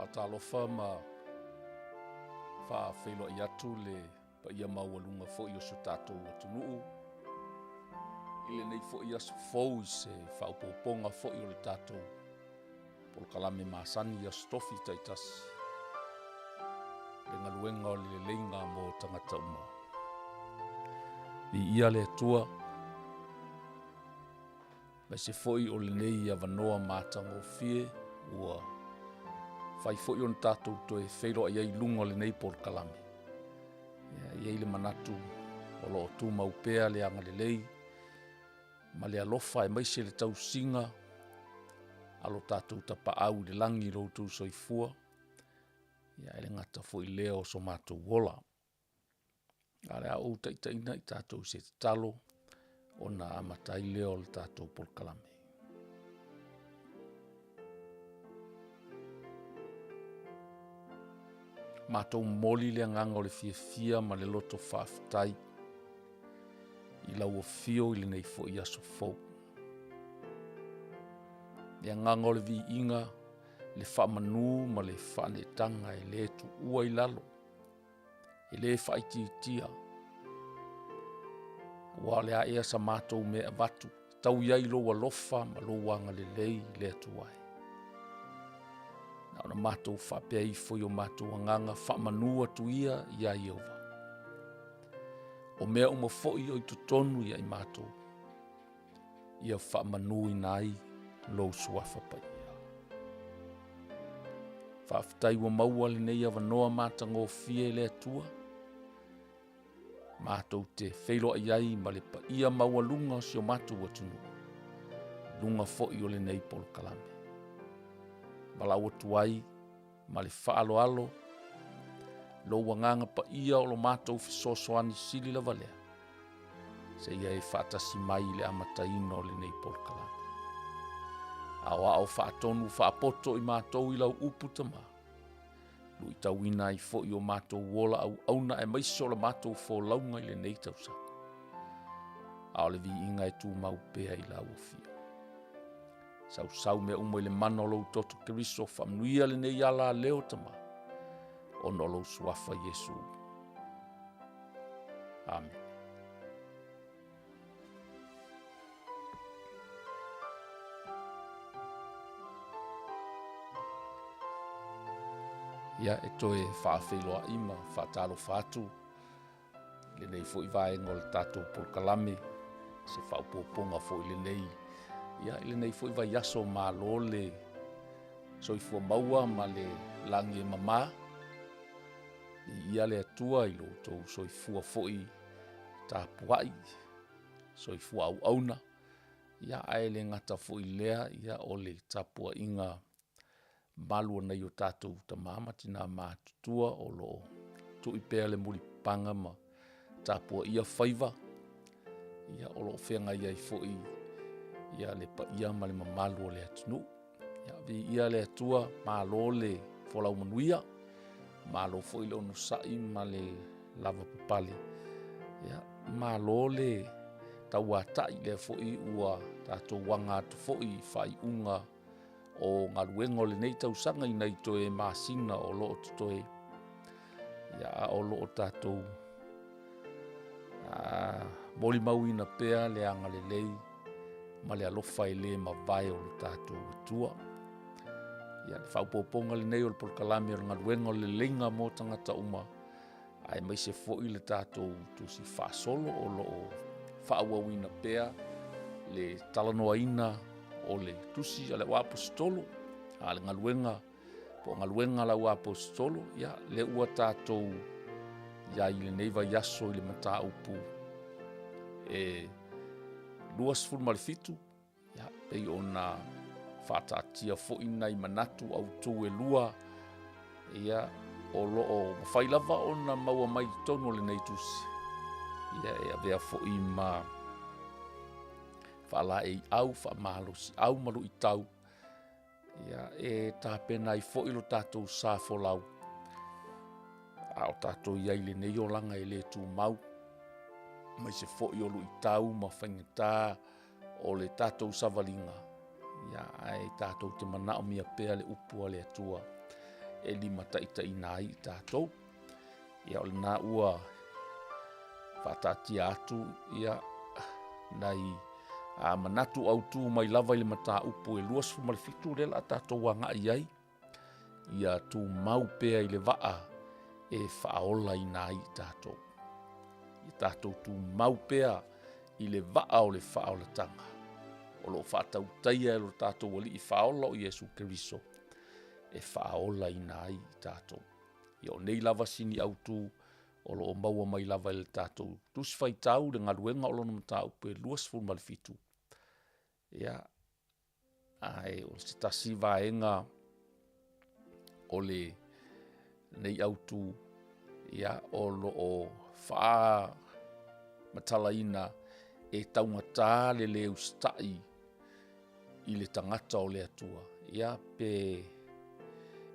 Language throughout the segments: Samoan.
Faatalofa ma faafeiloai atu le paia maualuga foi o si o tatou atunuu i lenei foi aso fou i se faaopoopoga foi o le tatou polokalame masani i Aso Tofi taitasi, le galuega o le leleiga mo tagata uma. Viia le Atua aemaise foi o lenei avanoa matagofie ua mafai foi ona tatou toe feiloai ai i luga o lenei polokalame. E i ai le manatu o lo o tumau pea le agalelei ma le alofa aemaise le tausiga a lo tatou Tapaau i le lagi i lo outou soifua, ae le gata foi i lea o so matou ola. Ae o le a ou taitaiina i tatou i se tatalo ona amata ai lea o le tatou polokalame. Matou momoli le agaga o le fiafia ma le loto faafetai i lau afio i lenei foi aso fou. Le agaga o le viiga, le faamanu ma le faaneetaga e le tuua i lalo, e le faaitiitia, aua o le a ea sa matou mea e avatu e taui ai lou alofa ma lou agalelei le Atua e? Na ona matou faapea ifo i o matou agaga, faamanu atu ia ia Ieova, o mea uma foi o i totonu ia i matou, ia faamanuina ai lou Suafa Paia. Faafetai ua maua lenei avanoa matagofie le Atua, matou te feiloai ai ma le paia maualuga o si o matou atunuu, luga foi o lenei polokalame. Valaau atu ai ma le faaaloalo lou agaga paia o lo matou fesoasoani sili lava lea, seia e faatasi mai i le amataina o lenei polokalame. Aoao faatonu faapoto i matou i lau upu tama, luitauina ai foi o matou ola auauna aemaise o la matou folauga i lenei tausaga. A o le viiga e tumau pea i lau afio. Sausau mea uma i le mana o lou toto Keriso, faamanuia lenei alaleo Tama, ona o lou Suafa Iesu. Amene. Ia, e toe faafeiloai ma faatalofa atu i lenei foi vaega o le tatou polokalame, se faaopoopoga foi i lenei, ia, i lenei foi vaiaso, malo le soifua maua ma le lagi e mama. Viia le Atua i lo outou soifua foi tapuai, soifua auauna, ae le gata foi i lea, o le tapuaiga malu a nai o tatou tama ma tina matutua o lo o tui pea le mulipapaga ma tapuaia faiva, o lo o feagai ai foi le paia ma le mamalu o le atunuu. Ia, viia le Atua, malo le folau manuia, malo foi le onosai ma le lavapapale, malo le tauatai, o lea foi ua tatou aga atu foi i faaiuga o galuega o lenei tausaga i nai toe masina o lo o totoe, a o lo o tatou molimauina pea le agalelei ma le alofa e le mavae o lo tatou Atua. Ia, le faaopoopoga lenei o le polokalame o le galuega o le leleiga mo tagata uma, aemaise foi le tatou tusi faasolo o lo o faaauauina pea le talanoaina o le tusi a le Aposetolo, a le galuega po o galuega a le auaposeitolo. Ia, lea ua tatou i ai i lenei vaiaso i le mataupu e 27, ia, pei ona faataatia foi nai manatu autu e lua, ia, o lo o mafai lava ona maua mai totonu o lenei tusi, ia, e avea foi ma faalaeiau, faamalosiau ma luitau, ia, e tapena ai foi lo tatou sa folau a o tatou i ai i lenei olaga e le tumau, aemaise foi o luitau ma faigata o le tatou savaliga, ae tatou te manaomia pea le upu a le Atua. e limataitaiina ai i tatou. Ia o lena ua faataatia atu ia nai a manatu autu mai lava i le mataupu e 27 lea o le a tatou agai i ai, ia tumau pea i le vaa e faaolaina ai i tatou. Ia tatou tumau pea i le vaa o le faaolataga o lo o faatautaia e lo tatou Alii Faaola o Iesu Keriso e faaolaina ai i tatou. Ia o nei lava sini autu o lo o maua mai lava i le tatou Tusi Faitau le galuega o lona mataupu e 27. Ia, ae o se tasi vaega o lenei autu, ia, o lo o faamatalaina e taugata le le usitai i le tagata o le Atua, ia pe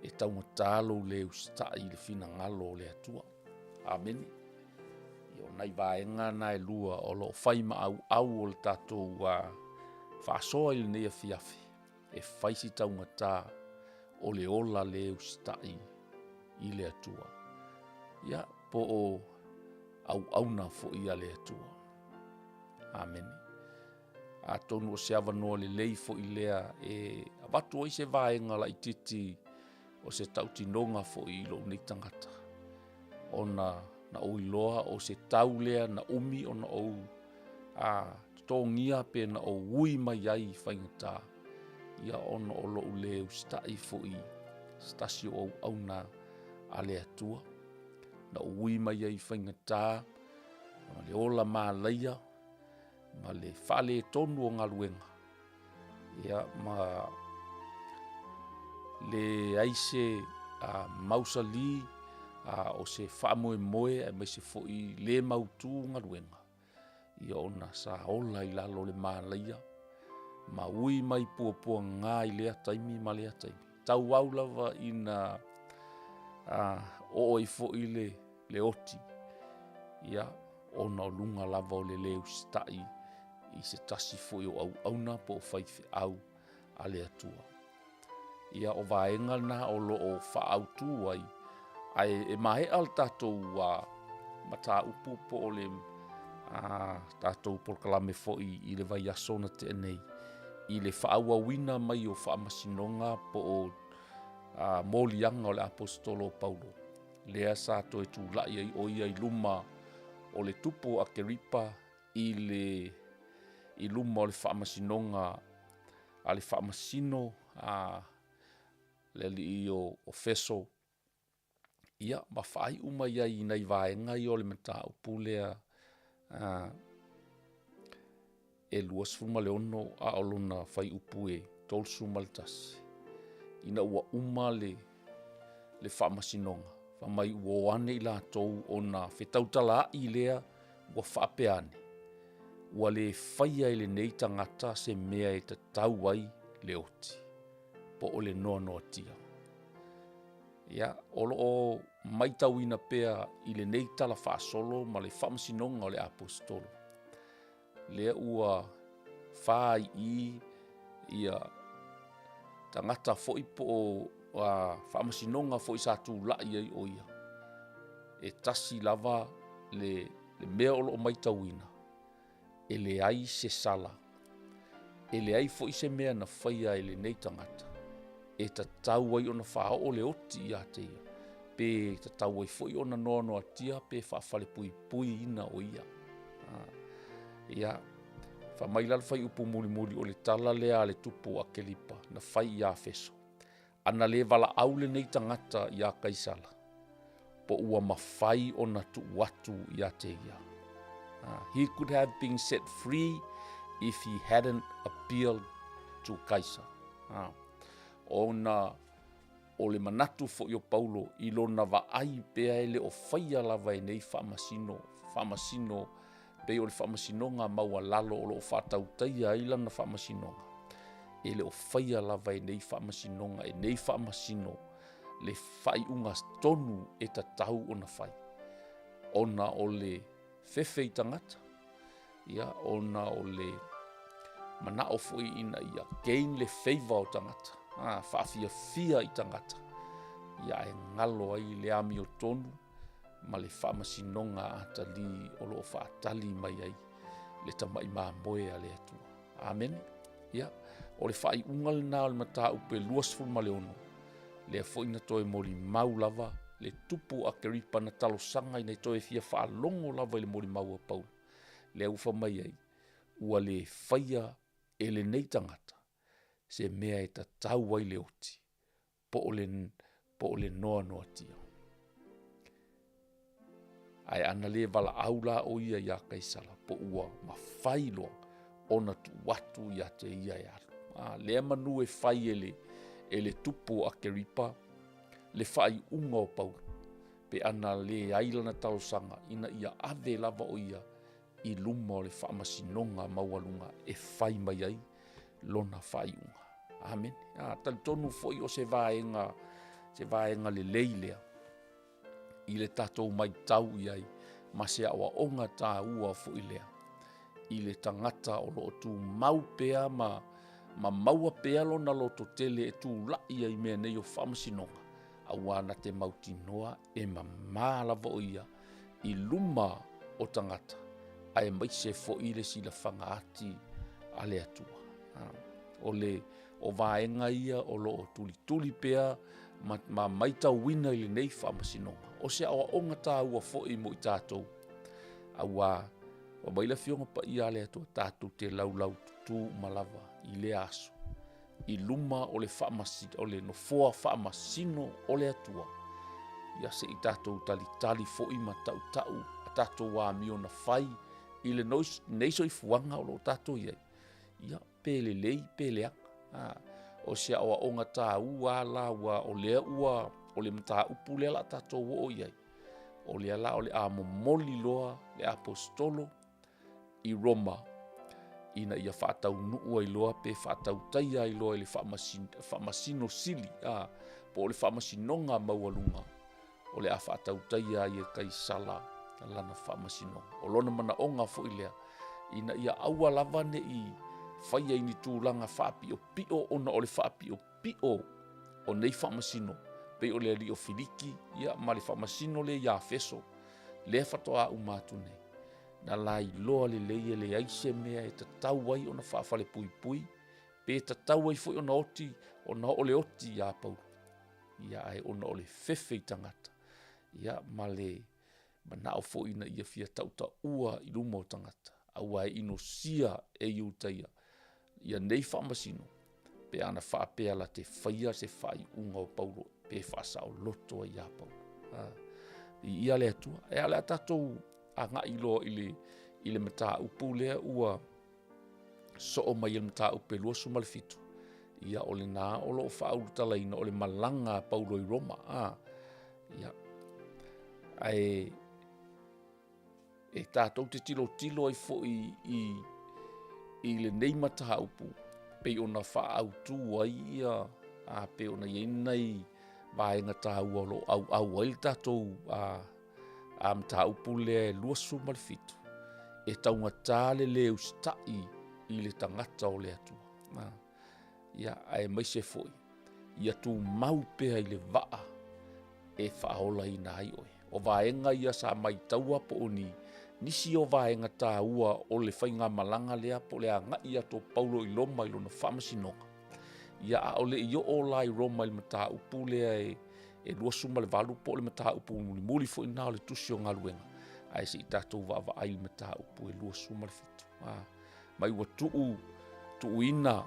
e taugata lou le usitai i le finagalo o le Atua. Amene. Ia o nai vaega na e lua o lo o fai ma auau o le tatou faasoa i lenei afiafi, e fai si taugata o le ola le usitai i le Atua. Ia, po o auauna foi a le Atua. Amene. Atonu o se avanoa lelei foi lea e avatu ai se vaega laitiiti o se tautinoga foi i lou nei tagata, ona na ou iloa o se tau lea na umi ona ou totogia pe na ou ui mai ai i faigata, ia ona o lou le usitai foi i se tasi o auauna a le Atua. Na ou ui mai ai i faigata ma le ola malaia ma le faaletonu o galuega, ia ma leai se mausali o se faamoemoe aemaise foi le mautu galuega, ia ona sa ola i lalo o le malaia ma ui mai puapuaga i lea taimi ma lea taimi, tauau lava ina oo ai foi le oti, ia ona o luga lava o le le usitai i se tasi foi o auauna po o faifeau a le Atua. Ia o vaega na o lo o faaautu ai, ae e maea le tatou mataupu po o le tatou polokalame foi i le vaiaso na tea nei i le faaauauina mai o faamasinoga po o moliaga o le Aposetolo o Paulo, lea sa toe tulai ai o ia i luma o le tupu o Akeripa i le i luma o le faamasinoga a le faamasino a le alii o Feso, ia ma faaiu mai ai i nai vaega ia o le mataupu lea e 26 a o lona fuaiupu e 31, ina ua uma le faamasinoga, fai mai ua o ane i latou ona fetautalaai lea ua faapea ane, ua le faia e lenei tagata se mea e tatau ai le oti po o le noanoatia. Ia, o lo o matauina pea i lenei tala faasolo ma le faamasinoga o le Aposetolo, lea ua fa ai i i ia tagata foi po o faamasinoga foi sa tulai ai o ia, e tasi lava le mea o lo o matauina, e leai se sala, e leai foi se mea na faia e lenei tagata e tatau ai ona faaoo le oti ia te ia, pe tatau ai foi ona noanoatia pe faafalepuipuiina o ia. Ia, fai mai la le fuaiupu mulimuli o le tala lea a le tupu o Akeripa na fai ia Feso, Ana le valaau lenei tagata iā Kaisala, po ua mafai ona tuu atu ia te ia. He could have been set free if he hadn't appealed to Kaisa. Ona o le manatu foi o Paulo i lona vaai pea e le o faia lava e nei faamasino, faamasino pei o le faamasinoga maualalo o lo o faatautaia ai lana faamasinoga, e le o faia lava e nei faamasinoga, e nei faamasino le faaiuga tonu e tatau ona fai, ona o le fefe i tagata, ia, ona o le manao foi ina ia gain le favor o tagata, faafiafia i tagata. Ia ae galo ai le amiotonu ma le faamasinoga atalii o lo o faatali mai ai le tamai mamoe a le Atua. Amene. Ia, o le faaiuga lena o le mataupu e 26, lea foi na toe molimau lava le tupu o Akeripa na talosaga ina ia toe fia faalogo lava i le molimau a Paulo, lea ua fai mai ai, ua le faia e lenei tagata se mea e tatau ai le oti po o le noanoatia. Ae ana le valaau la o ia ia Kaisara, po ua mafai loa ona tuu atu ia te ia e alu. A, lea manu e fai e le, e le tupu o Akeripa le faaiuga o Paulo, pe ana leai lana talosaga ina ia ave lava o ia i luma o le faamasinoga maualuga e fai mai ai lona faaiuga. Amene. A, talitonu foi o se vaega, se vaega lelei lea i le tatou matau i ai ma se aoaoga taua foi lea i le tagata o lo o tumau pea ma, ma maua pea lona lototele e tulai ai i mea nei o faamasinoga, auā na te mautinoa e mamā lava o ia i luma o tagata, aemaise foi le silafaga ati a le Atua. O le o vaega ia o lo o tulituli pea ma, ma maitauina i lenei faamasinoga. O se aoaoga taua foi mo i tatou, auā fai mai le Afioga Paia a le Atua, tatou te laulaututu uma lava i lea aso i luma o le, faamasi, o le nofoa faamasino o le Atua. Ia se i tatou talitali foi ma tautau a tatou amio na fai i le nei soifuaga o lo o tatou i ai, ia pe lelei pe leaga. A, o se aoaoga taua la ua o lea ua o le mataupu lea la tatou oo i ai, o lea la o le a momoli loa le aposetolo i Roma ina ia faataunuu ai loa pe faatautaia ai loa i le faamasino sili, a, po o le faamasinoga maualuga o le a faatautaia ai e Kaisala lana faamasinoga. O lona manaoga foi lea, ina ia aua lava ne i faia i ni tulaga faapiopio ona o le faapiopio o nei faamasino, pei o le alii o Filiki ia, ma le faamasino lea ia Efeso, lea faatoa uma atu nei. Na lailoa lelei e leai se mea e tatau ai ona faafalepuipui, pe tatau ai foi ona oti, ona oo le oti iā Paulo. Ia, ae ona o le fefe i tagata, ia, ma le manao foi ina ia fia tautaua i luma o tagata, aua e inosia e Iutaia ia nei faamasino, pe ana faapea la te faia se faaiuga o Paulo pe faasaoloto ai iā Paulo. I ia le Atua. E a o le a tatou agai loa i le, i le mataupu lea ua soo mai e le mataupu e 27. Ia o lena o lo o faaulutalaina o le malaga a Paulo i Roma. A, ia. Ae e tatou te tilotilo ai foi i, i lenei mataupu pei ona faaautu ai ia a pei ona i ai nai vaega taua o lo o auau ai le tatou a, a mataupu lea e 27 e taugatā le lē usitai i le tagata o le Atua. A, ia, aemaise foi ia tumau pea i le vaa e faaolaina ai oe. O vaega ia sa maitaua po o ni nisi o vaega taua o le faigamalaga lea po o le agai atu o Paulo i Roma i lona faamasinoga. Ia a o le i oo la i Roma i le mataupu lea e, e 28 po o le mataupu mulimuli foi lena o le tusi o galuega, ae se i tatou vaavaai i le mataupu e 27. Ah, mai ua tuu tuuina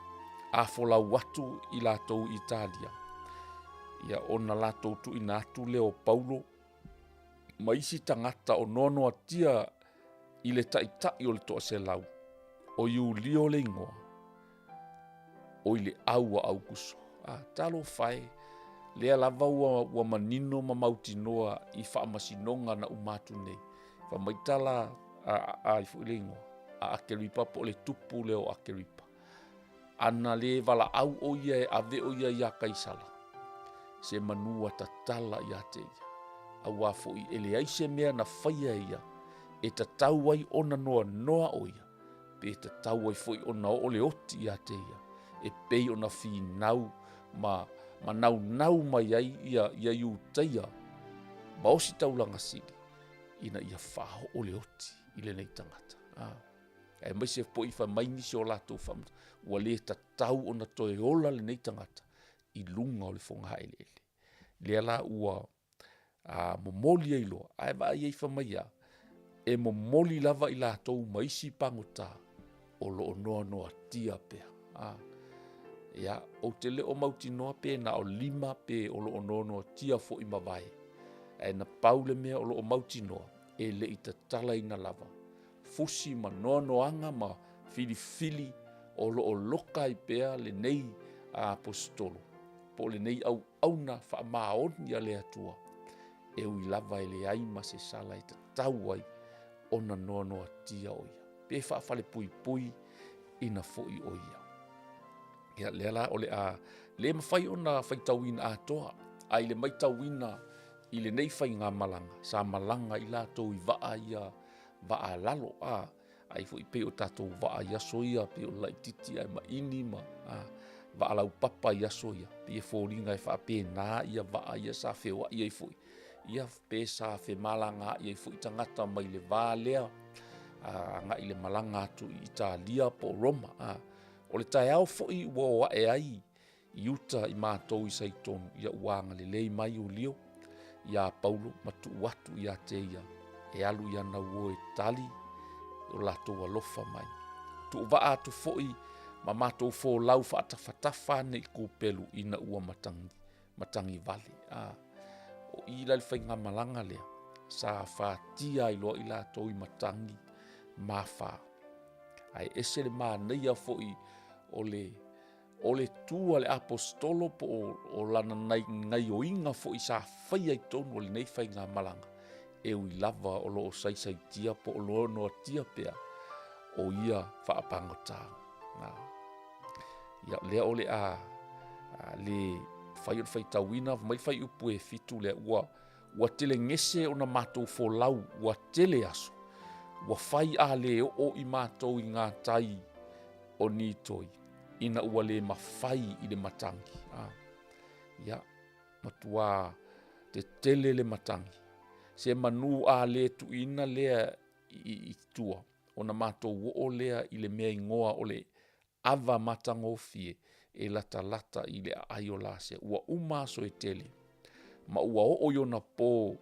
a folau atu i latou i Italia, ia ona latou tuuina atu lea o Paulo ma isi tagata o noanoatia i le taitai o le toaselau, o Iulio le igoa, o i le au a Aukuso. A, talofa e, lea lava ua, ua manino ma mautinoa i faamasinoga na uma atu nei. Fai mai tala a, a, a foi le igoa, a Akeripa po o le tupu lea o Akeripa. Ana lē valaau o ia e ave o ia iā Kaisala, se manu ua tatala iā te ia. Auā foi e leai se mea na faia e ia e tatau ai ona noanoa o ia, pe tatau ai foi ona oo le oti iā te ia, e pei ona finau ma, ma naunau mai ai ia, ia Iutaia ma Ositaulaga Sili ina ia faaoo le oti i lenei tagata. Ah. Aemaise foi fai mai nisi o latou faamatalaga, ua le tatau ona toe ola lenei tagata i luga o le fogaeleele. Lea la ua a, momoli ai loa, ae vaai ai fai mai a, e momoli lava i latou ma isi pagota o lo o noanoatia pea. A, ia, ou te le o mautinoa pe na o lima pe o lo o noanoatia foi ma vae, ae na pau le mea o lo o mautinoa, e le i tatalaina lava fusi ma noanoaga ma filifili o lo o loka ai pea lenei aposetolo po o lenei auauna faamaoni a le Atua, e ui lava e leai ma se sala e tatau ai ona noanoatia o ia, pe faafalepuipui ina foi o ia. Ia, lea la o le a le mafai ona faitauina atoa, a i le maitauina i lenei faigamalaga, sa malaga i latou i vaa ia vaa lalo, a, ai foi pei o tatou vaa i aso ia, pei o le laititi ae maini ma a, vaa laupapa i aso ia, pei e foliga e faapena ia vaa ia sa feoai ai foi, ia pe sa femalagaai ai foi tagata mai le va lea agai i le malaga atu i Italia po o Roma. A, o le taeao foi ua o ae ai i uta i matou i Saitonu, ia ua agalelei mai Iulio iā Paulo ma tuu atu ia te ia e alu i ana uo e tali o latou alofa mai. Tuuvaa atu foi ma matou folau faatafatafa ane i Kupelu ina ua matagi, matagi vale. A, o i la le faigamalaga lea, sa fatia ai loa i latou i matagi ma afa. Ae ese le manaia foi o le O le tu a le Aposetolo po o lana gaioiga foi sa faia i totonu o lenei faigamalaga, e ui lava o lo o saisaitia po o noanoatia pea o ia faapagota. Na. Ia, lea o le a, a le fai o le faitauina, mai fuaiupu e fitu lea, ua, ua telegese ona matou folau, ua tele aso, ua fai a le oo i matou i ngā tai o Nitoi, ina ua le mafai i le matagi. A, ia, matuā tetele le matagi. Se manu a le tuuina lea i, i tua, ona matou oo lea i le mea igoa o le ava matagofie e latalata i le aai o Lasea. Ua uma aso e tele, ma ua oo i ona pō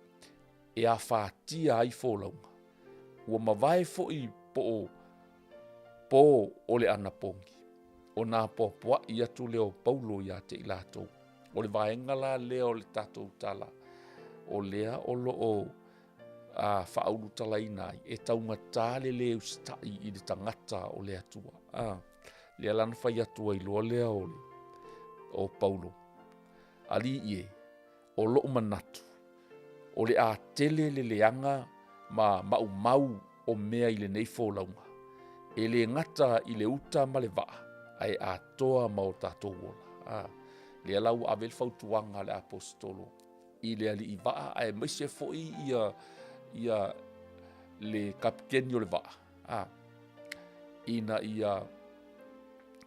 e afatia ai folauga. Ua mavae foi po o pō o le anapogi, ona apoapoai atu lea o Paulo ia te i latou. O le vaega la lea o le tatou tala, o lea o lo o a faaulutalaina ai, e taugata le lē usitai i le tagata o le Atua. A, lea la na fai atu ai loa lea o, le, o Paulo, Alii e, o lou manatu, o le a tele le leaga ma maumau o mea i lenei folauga, e le gata i le uta ma le vaa, ae atoa ma o tatou ola. A, lea la ua ave le fautuaga a le Aposetolo i le alii vaa, aemaise foi ia, ia le kapikeni o le vaa, a, ina ia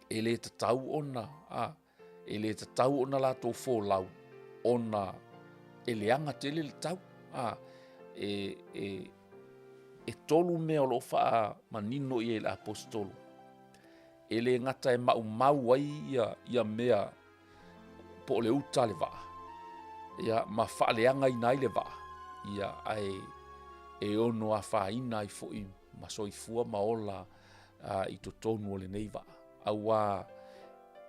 e le tatau ona, a, E le tatau ona latou folau ona e leaga tele le tau. A, e, e, e tolu mea o lo o faamanino i ai le aposetolo. E le gata e maumau ai ia, ia mea po o le uta a le vaa, ia, ma faaleagaina ai le vaa, ia, ae e ono afaina ai foi ma soifua ma ola a, i totonu o lenei vaa. Auā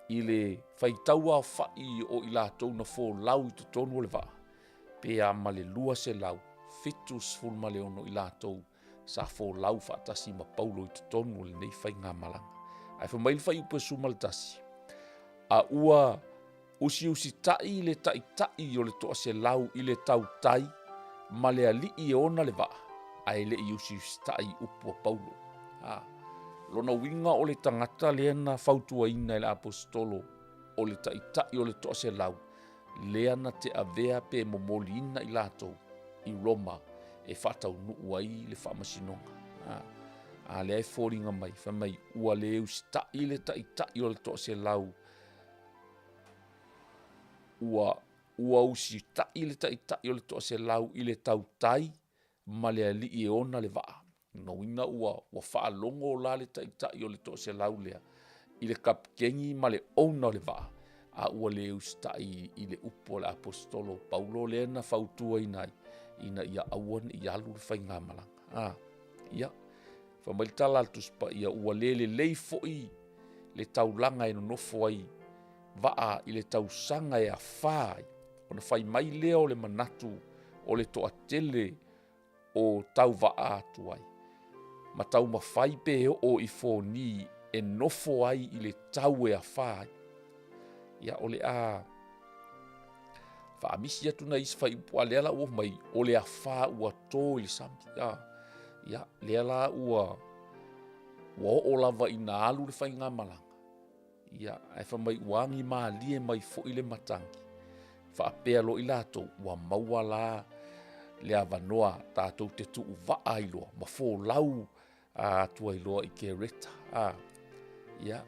i le faitau aofaʻi o i latou na folau i totonu o le vaa, pe a ma le 276 i latou sa folau faatasi ma Paulo i totonu o lenei faigamalaga. Ae fai mai le fuaiupu e 11, a ua Usiusitai le taitai o le toaselau i le tautai ma le alii e ona le vaa, ae le i usiusitai i upu a Paulo. A, lona uiga o le tagata lea na fautuaina e le aposetolo o le taitai o le toaselau, lea na te avea pe momoliina i latou i Roma e faataunuu ai le faamasinoga. A, a lea e foliga mai, fai mai, ua le usitai le taitai o le toaselau. Ua ua usitai le taitai o le toaselau i le tautai ma le alii e ona le vaa. O lona uiga ua faalogo la le taitai o le toaselau lea i le kapikeni ma le owner o le vaa, a ua le usitai i le upu a le Aposetolo o Paulo lea na fautuaina ai, ina ia aua ne i alu le faigamalaga, a. Ia, fai mai le tala a le Tusi Paia, ua le lelei foi le taulaga e nonofo ai vaa i le tausaga e afa ai, ona fai mai lea o le manatu o le toatele o tauvaa atu ai, ma taumafai pe oo i Foni e nofo ai i le tau e afa ai. Ia o le a faamisi atu nai isi fuaiupu, a o lea la ua oo mai, o le afa ua to i le sami. Ia, lea la ua oo lava ina alu le faigamalaga, ia ae fai mai ua agi malie mai foi le matagi, faapea loa i latou, ua maua la le avanoa tatou te tuuvaa ai loa ma folau atu ai loa i Kereta. Ia,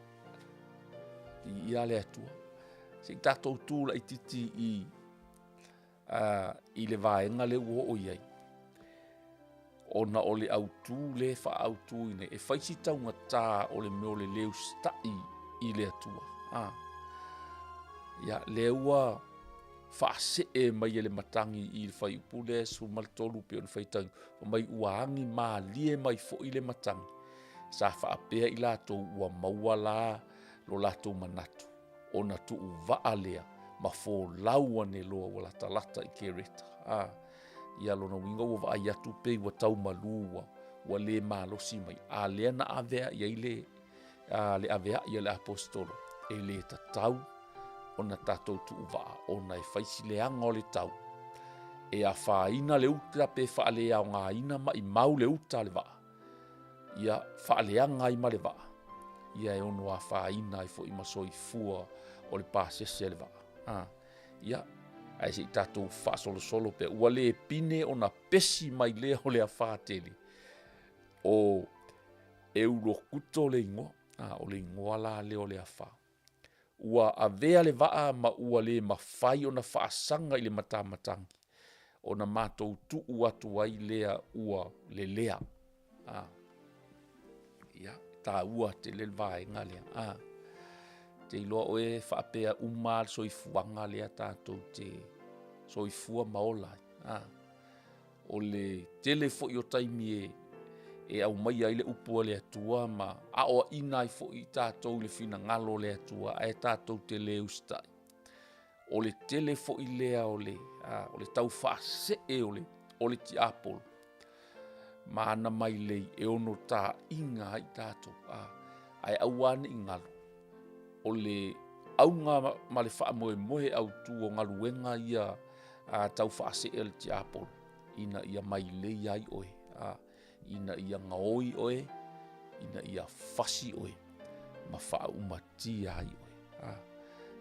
viia le Atua. Se i tatou tu laitiiti i i le vaega lea ua oo i ai, ona o le autu lea e faaautuina, e fai si taugata o le mea o le le usitai i le Atua. Ia, lea ua faasee mai e le matagi i le fuaiupu lea 13 pei ona faitauina, fai mai ua agi malie mai foi le matagi, sa faapea i latou ua maua la lo latou manatu ona tuuvaa lea ma folau ane loa ua latalata i Kereta. Ia lona uiga ua vaai atu pei ua tau malu ua le malosi mai, a o lea na ave i ai le aveai a le Aposetolo, e le tatau ona tatou tuuvaa ona e fai si leaga o le tau, e afaina le uta pe faaleaogaina maumau le uta a le vaa, ia faaleaga ai ma le vaa, ia e ono afaina ai foi ma soifua o le pasese a le vaa. Ia, ae se i tatou faasolosolo pea, ua le pine ona pesi mai lea o le afa tele, o Eurokuto le igoa, o le igoa la lea o le afa. Ua avea le vaa ma ua le mafai ona faasaga i le matamatagi, ona matou tuu atu ai lea ua lelea. Ia, e taua tele le vaega lea. Ou te iloa oe e faapea uma lava le soifuaga lea tatou te soifua ma ola ai. O le tele foi o taimi e aumaia ai le upu a le Atua ma aoaina ai foi tatou i le finagalo o le Atua ae tatou te le usitai, o le tele foi lea o le taufaasee o le tiapolo ma ana mailei e ono taina ai tatou, ae aua ne i galo, o le auga ma le faamoemoe autu o galuega ia tau faasee a le tiapolo, ina ia mailei ai oe, ina ia gaoi oe, ina ia fasi oe ma faaumatia ai oe.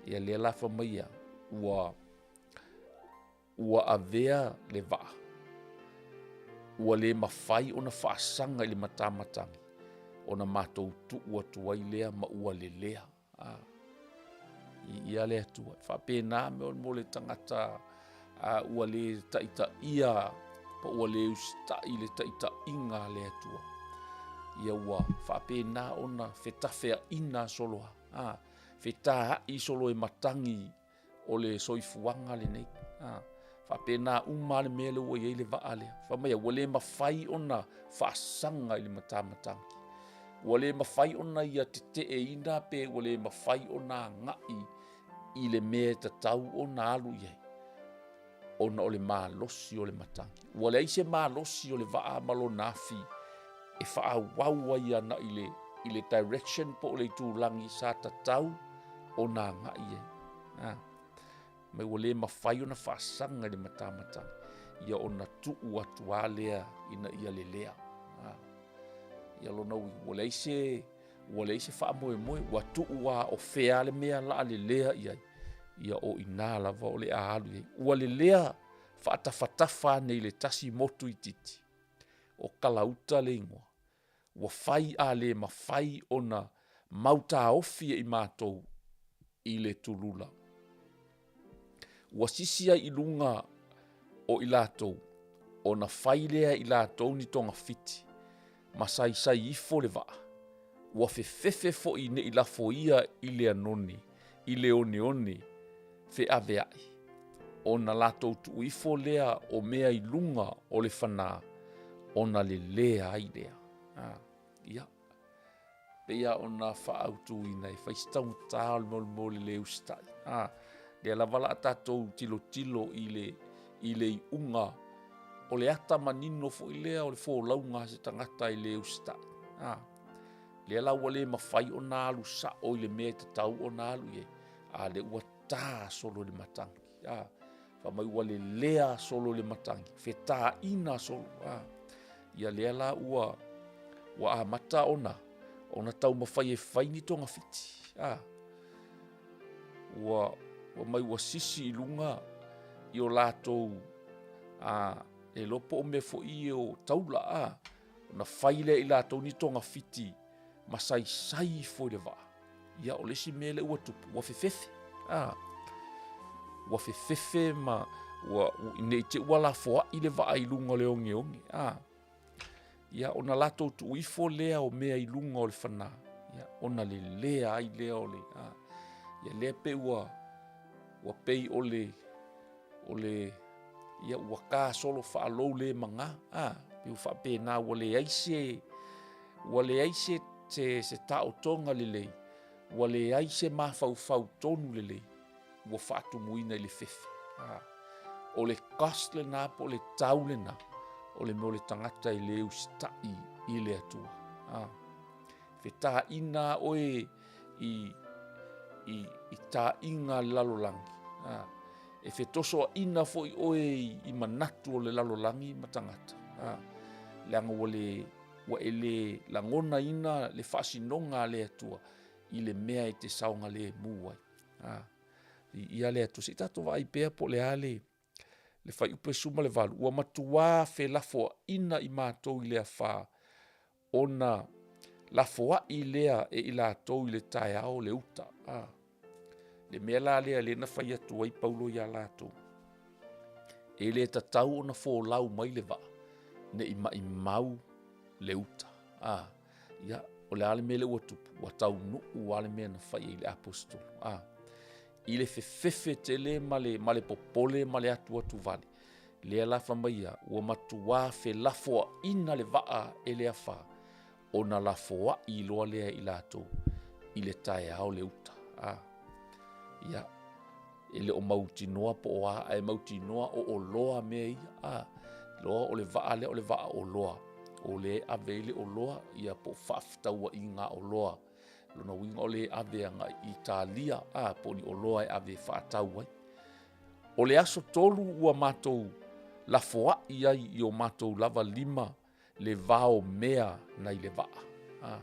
Ia lea la fai mai e a? Ua avea le vaa, ua le mafai ona faasaga i le matamatagi, ona matou tuu atu ai lea ma ua lelea. Viia le Atua. E faapena mea mo le tagata ua le taitaia po ua le usitai i le taitaiga a le Atua. Ia ua faapena ona fetafeaina solo a, fetaai solo e matagi o le soifuaga lenei. A, faapena uma lava le mea lea ua i ai le vaa lea. Fai mai ua le mafai ona faasaga i le matamatagi. Ua le mafai ona ia teteeina pe ua le mafai ona agai i le mea e tatau ona alu i ai, ona o le malosi o le matagi. Ua leai se malosi o le vaa ma lona afi e faaauau ai agai i le direction po o le itulagi sa tatau ona agai i ai. A, mai ua le mafai ona faasaga i le matamatagi, ia ona tuu atu lava lea ina ia lelea. A, ia lona uiga, ua leai se ua leai se faamoemoe, ua tuu lava o fea le mea o le a lelea i ai, ia o i ina lava o le a alu i ai. Ua lelea faatafatafa ane i le tasi motu itiiti, o Kalauta le igoa, ua fai a le mafai ona mautaofi e i matou i le tulula. Ua sisi ai i luga o i latou, ona fai lea i latou ni togafiti, ma saisai ifo le vaa. Ua fefefe foi ne i lafoia i le anone, i le oneone feaveai, ona latou tuu ifo lea o mea i luga o le fanā, ona lelea ai lea. Ia, pei lava ona faaautuina e fai si taugata o le mea o le le usitai. Lea lava o le a tatou tilotilo i le, i le iuga o le ata manino foi lea o le folauga a se tagata e le usitai. Lea la ua le mafai ona alu sao i le mea e tatau ona alu i ai, a lea ua ta solo i le matagi. Fai mai ua lelea solo i le matagi, fetaina solo. Ia lea la ua, ua amata ona, ona taumafai e fai ni togafiti. Ua, ua mai ua sisi i luga i o latou a, e iloa po o mea foi ia o taula a, ona fai lea e i latou ni togafiti ma saisai ifo i le vaa. Ia o le isi mea lea ua tupu, ua fefefe. A, ua fefefe ma ua, ne i te i ua lafoai le vaa i luga o le ogeoge. A, ia ona latou tuu ifo lea o mea i luga o le fanā, ia, ona lelea ai lea o le, a, ia lea pei ua, ua pei o le, o le, ia ua ta solo faalou le maga, a, pei ua faapena ua leai se, ua leai se, se, se taotoga lelei, ua leai se mafaufau tonu lelei ua faatumuina i le fefe. A, o le cost lena po o le tau lena o le mea o le tagata e le usitai i le Atua. A, fetaina oe i, i, i taʻiga a le lalolagi. A, e fetosoaina foi oe i, i manatu o le lalolagi ma tagata. A, leaga ua le, ua e le lagonaina le faasinoga a le Atua i le mea e te saogalemu ai. A, viia le Atua. Se i tatou vaai pea po o le a le, le fuaiupu 18, ua matuā felafoaina i matou i le afā, ona lafoai lea e i latou i le taeao le uta. A, le mea la lea lea na fai atu ai Paulo ia latou, e le tatau ona folau mai le vaa, ne i maimau le uta. A, ia, o le a le mea lea ua tupu? Ua taunuu lava le mea na fai ai le aposetolo. A, i le fefefe tele ma le, ma le popole ma le atuatu vale, lea la fai mai ia, ua matuā felafoaina le vaa e le afā, ona lafoai loa lea i latou i le taeao le uta. A, ia, e le o mautinoa po o a, ae mautinoa o oloa mea ia. A, loa o le vaa lea o le vaa oloa, o lea e ave ai le oloa, ia po o faafetauaiga oloa. Lona uiga o le ave agai i Italia, a, po o ni oloa e ave e faatau ai. O le aso tolu ua matou lafoai ai i o matou lava lima le vao mea nai le vaa. A,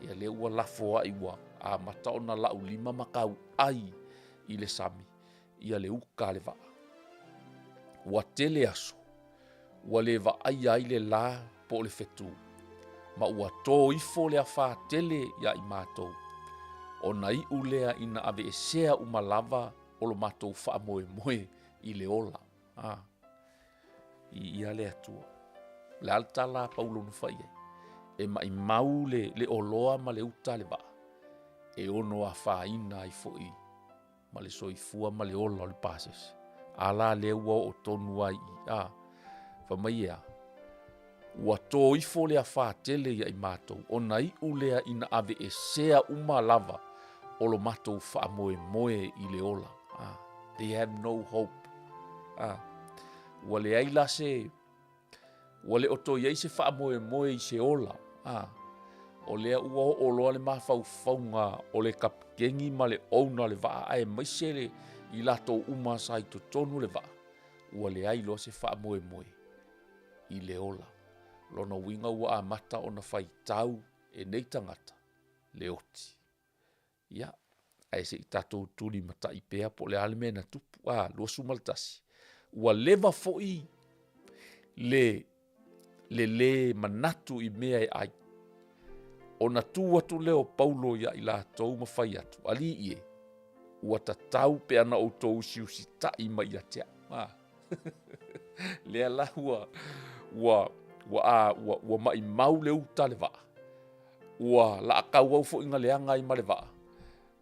ia lea ua lafoai ua amata ona laulima ma tauai i le sami, ia le uka a le vaa. Ua tele aso, ua le vaaia ai le lā po o le fetū, ma ua tō ifo le afā tele iā i matou, ona iu lea ina aveesea uma lava o lo matou faamoemoe i le ola. A, viia le Atua. O le a le tala a Paulo na fai ai? E maimau le, le oloa ma le uta a le vaa, e ono afaina ai foi ma le soifua ma le ola o le pasese. A la lea ua oo tonu ai i a, fai mai e a? Ua tō ifo le afā tele ia i matou, ona iu lea ina aveesea uma lava o lo matou faamoemoe i le ola. Ah, they have no hope. Ah, ua leai la se, ua le o toe i ai se faamoemoe i se ola. Ah, o lea ua oo loa le mafaufauga o le kapikeni ma le owner o le vaa aemaise le i latou uma sa i totonu o le vaa, ua leai loa se faamoemoe i le ola. Lona uiga ua amata ona faitau e nei tagata le oti. Ia, ae se i tatou tulimatai pea po o le a le mea na tupu. A, 21. Ua leva foi le le lē manatu i mea e ai. Ona tu atu lea o Paulo iā i latou ma fai atu, Alii e, Ua tatau pe ana outou usiusitai mai ia te au. A lea la ua ua ua ua ua maumau le uta a le vaa, ua laatauau foi na leaga ai ma le vaa,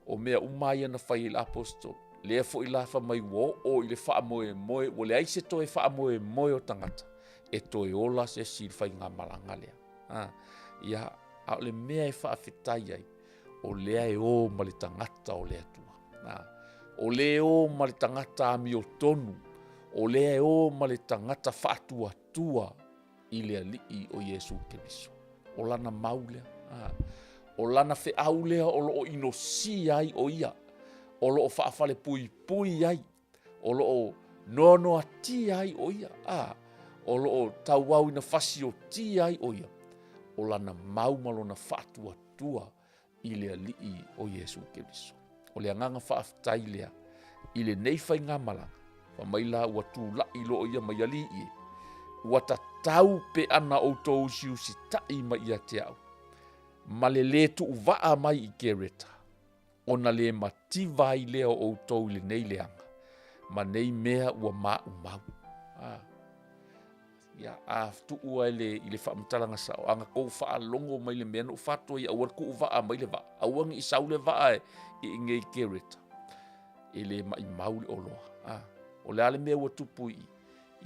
o mea uma ia na fai e le aposetolo. Lea foi la fai mai ua oo i le faamoemoe ua leai se toe faamoemoe o tagata, e toe ola se isi i le faigamalaga lea. Ia ae o le mea e faafetai ai, o lea e o ma le tagata o le Atua. O lea e o ma le tagata amiotonu, o lea e o ma le tagata faatuatua i le Alii o Iesu Keriso. O lana mau lea, o lana feau lea o loo inosia ai o ia, o loo faafalepuipui ai, o loo noanoatia ai o ia, a o loo tauau ina fasiotia ai o ia, o lana mau ma lona faatuatua i le Alii o Iesu Keriso. O le agaga faafetai lea i lenei faigamalaga, fai mai la ua tulai loa ia mai alii e, ua tatau pe ana outou usiusitai mai ia te au, ma le lē tuuvaa mai i Kereta, ona le mativa ai lea o outou i lenei leaga, ma nei mea ua maumau. Ia, a tuu lava i le faamatalaga sao, a na tou faalogo mai i le mea na ou faatua ai, aua le tuuvaa mai le vaa, aua ne i sau le vaa i inei i Kereta, e le maumau le oloa. O le a le mea ua tupu i i?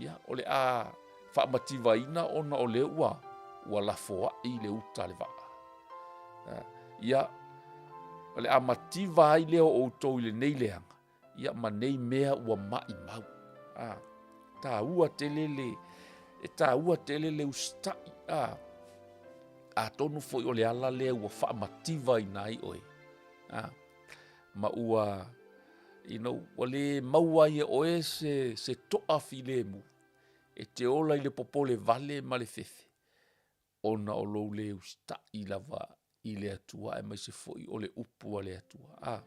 Ia, o le a faamativaina ona o lea ua ua lafoai le uta a le vaa. Ia, o le a mativa ai lea o outou i lenei leaga, ia ma nei mea ua maumau. A, taua tele le, e taua tele le usitai, a, atonu foi o le ala lea ua faamativaina ai oe, a, ma ua, you know, ua le maua ai e oe se, se toafilemu e te ola i le popole vale ma le fefe, ona o lou le usitai lava i le Atua aemaise foi o le upu a le Atua. A,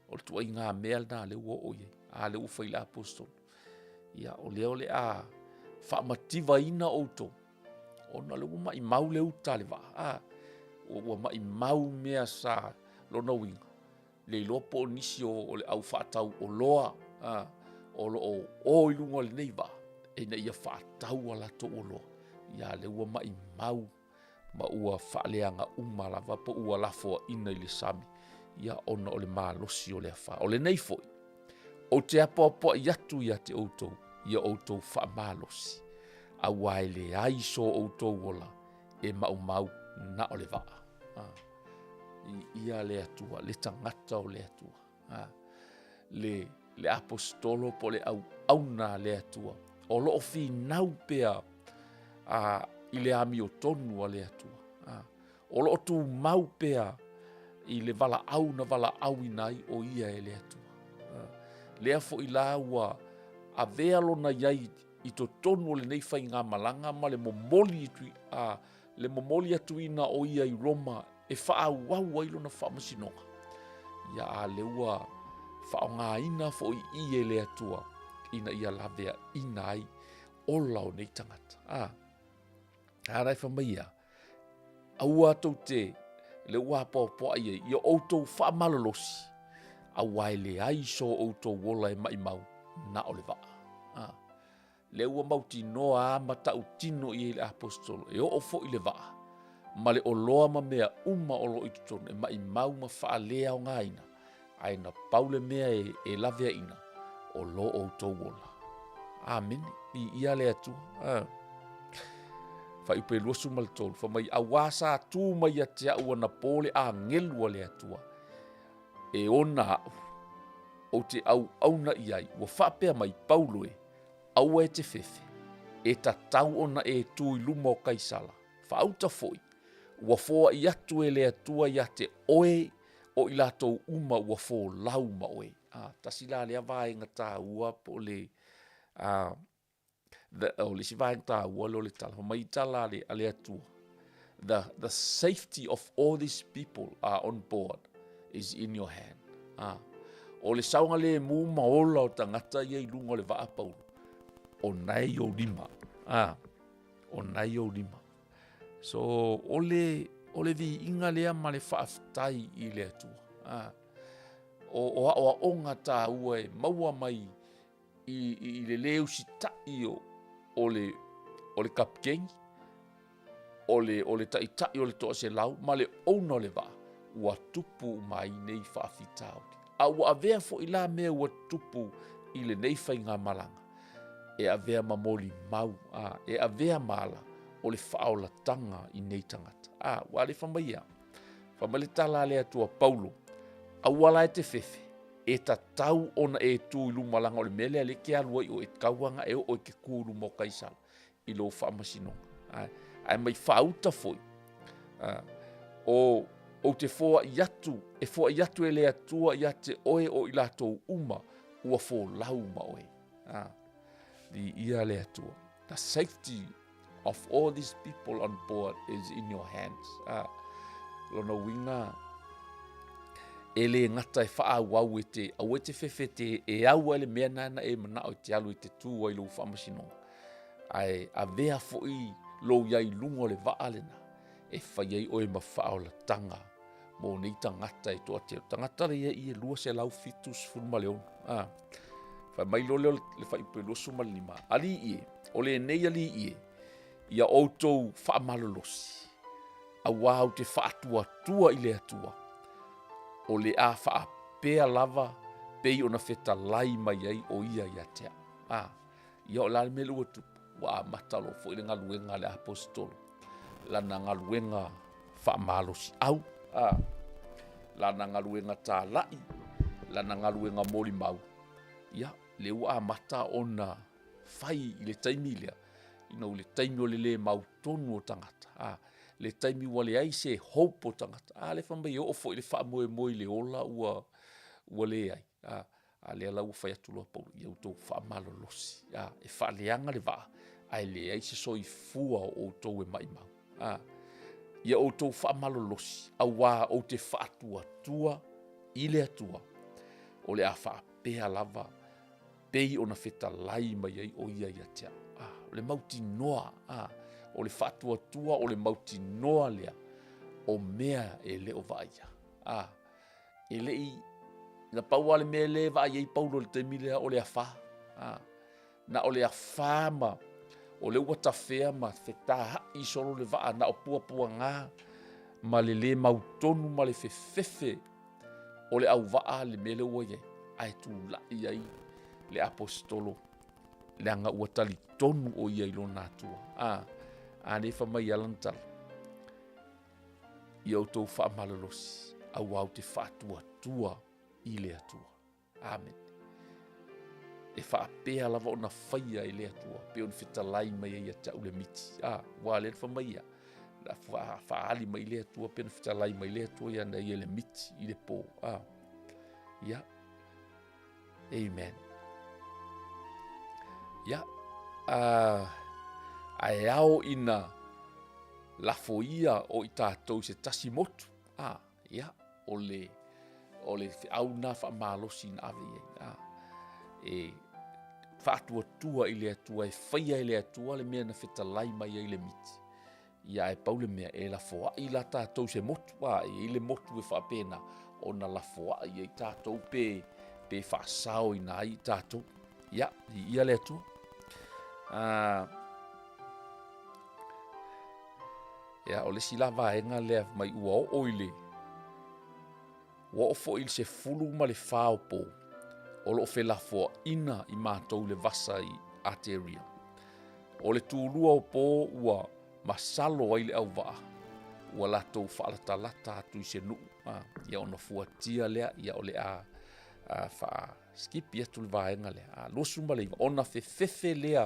o le ituaiga mea lena lea ua oo i ai, a lea ua fai i le aposetolo. Ia, o lea o le a faamativaina outou, ona o lea ua maumau le uta a le vaa. A, ua maumau mea sa lona uiga, le iloa po o nisi o le au faatau oloa a, o lo o o i luga o lenei vaa, ina ia faatau a latou oloa, ia lea ua maumau ma ua faaleaga uma lava po ua lafoaina i le sami, ia ona o le malosi o le afa. O lenei foi, ou te apoapoai atu ia te outou, ia outou faamalosi, aua e leai so outou ola e maumau na o le vaa. Ah. Viia le Atua, le tagata o le Atua. Ah. Le, le aposetolo po o le auauna a le Atua. O loo finau pea a, i le amiotonu a le Atua. A, o loo tumau pea i le valaau na valaauina ai o ia e le Atua. A, lea foi la ua avea lona iai i totonu o lenei faigamalaga ma le momoli a, le momoli atuina o ia i Roma e faaauau ai lona faamasinoga. Ia a lea ua faaaogaina foi i e le Atua ina ia laveaina ai ola o nei tagata. A, a la e fai mai ia, aua tou te, le ua apoapoai ai, ia outou faamalolosi, aua e leai so outou ola e maimau na o le vaa. A, lea ua mautinoa a matautino i ai le aposetolo, e oo foi le vaa ma le oloa ma mea uma o lo o i totonu e maimau ma faaleaogaina, ae na pau le mea e, e laveaina, o lo outou ola. Amene. Viia le Atua. Ah. Fuaiupu e 23, fai mai, auā sa tu mai ia te au anapō le agelu a le Atua, e ona au, ou te auauna i ai, ua faapea mai, Paulo e, aua e te fefe, e tatau ona e tu i luma o Kaisala, faauta foi, ua foai atu e le Atua ia te oe o i latou uma ua folau ma oe. Ah, tasi la lea vaega taua po o le ah, the, o le isi vaega taua lea o le tala, fai mai tala a le, a le Atua, the, the safety of all these people are on board is in your hand. Ah, o le saogalemu ma ola o tagata ia i luga o le vaa Paulo, o nae i ou lima. Ah, o nae i ou lima. So, o le, o le viiga lea ma le faafetai i le Atua. Ah, O, o aoaoga tāua e maua mai i, i, i le lē usitaʻi o, o le, o le kapikeni, o le, o le taitai o le toaselau ma le ouna o le vaa, ua tupu uma ai nei faafitauli. A ua avea foi la mea ua tupu i lenei faigamalaga, e avea ma molimau, a, e avea ma ala o le faaolataga i nei tagata. A, ua le fai mai ia, fai mai le tala a le Atua Paulo, aua la e te fefe, e tatau ona e tu i luma leaga o le mea lea lea e te alu ai oe, e tatau lava ona e oo e te tu i luma o Kaisara i lou faamasinoga. Ae, ae mai faauta foi, o, ou te foai atu, e foai atu e le Atua ia te oe o i latou uma ua folau ma oe. Viia le Atua. The safety of all these people on board is in your hands. Lona uiga, e le gata e faaauau e te, aua e te fefe te e au ai le mea na na e manao e te alu e te tū ai lou faamasinoga. Ae avea foi lou iai i luga o le vaa lena, e fai ai oe ma faaolataga mo nei tagata e toatele. Tagata lea i e 276. Ah. Fai mai loa lea o le fuaiupu e 25, Alii e, o lenei alii e, ia outou faamalolosi, auā ou te faatuatua i le Atua, o le a faapea lava pei ona fetalai mai ai o ia ia te au. Ah, ia o le a le mea lea ua tupu? Ua amata loa foi le galuega a le aposetolo, lana galuega faamalosiau, a, lana galuega talai, lana galuega molimau, ia, lea ua amata ona fai i le taimi lea, ina ua le taimi o le le mautonu o tagata, a, le taimi ua leai se hope o tagata, a lea fai mai e oo foi i le faamoemoe i le ola ua, ua leai, a, A lea la ua fai atu loa Paulo, ia outou faamalolosi, a, e faaleaga le vaa, ae leai se soifua o outou e maimau. A, ia outou faamalolosi, auā ou te faatuatua i le Atua, o le a faapea lava pei ona fetalai mai ai o ia ia te au. A, o le mautinoa, a, o le faatuatua o le mautinoa lea o mea e le o vaaia. A, E le i, na pau lava le mea lea e vaai ai Paulo i le taimi lea o le afā. A, na o le afā ma o lea ua tafea ma fetaai solo le vaa, na o puapuaga ma le lē mautonu ma le fefefe o le auvaa le mea lea ua i ai. Ae tulai ai le aposetolo leaga ua talitonu o ia i lona Atua. A, a lea fai mai lana tala, Ia outou faamalolosi, auā ou te faatuatua i le Atua. Amene. E faapea lava ona faia e le Atua, pei ona fetalai mai ai ia te au le miti. A, ua lea na fai mai ia, na faaali mai le Atua, pei ona fetalai mai le Atua ia na ia le miti i le pō. A, ia, amen. Ia, a, ae ao ina Lafoia o i tatou i se tasi motu, a, ia, o le, o le feau na faamalosi na ave i ai, a, e faatuatua i le Atua, e faia e le Atua le mea na fetalai mai ai le miti. Ia, ae pau le mea, e lafoai la tatou se motu, a, e i ai le motu e faapena, ona lafoai ai tatou pe, pe faasaoina ai i tatou. Ia, i ia le Atua. A, Ia, o le isi la vaega lea mai ua oo i le ua oo foi i le 14 o po o lo o felafoaina i matou i le vasa i Ateria. O le tulua o po ua masalo ai le auvaa ua latou faalatalata atu i se nuu. A, ia ona fuatia lea, ia o le a, a faa skipi atu le vaega lea. A, 29, ona fefefe lea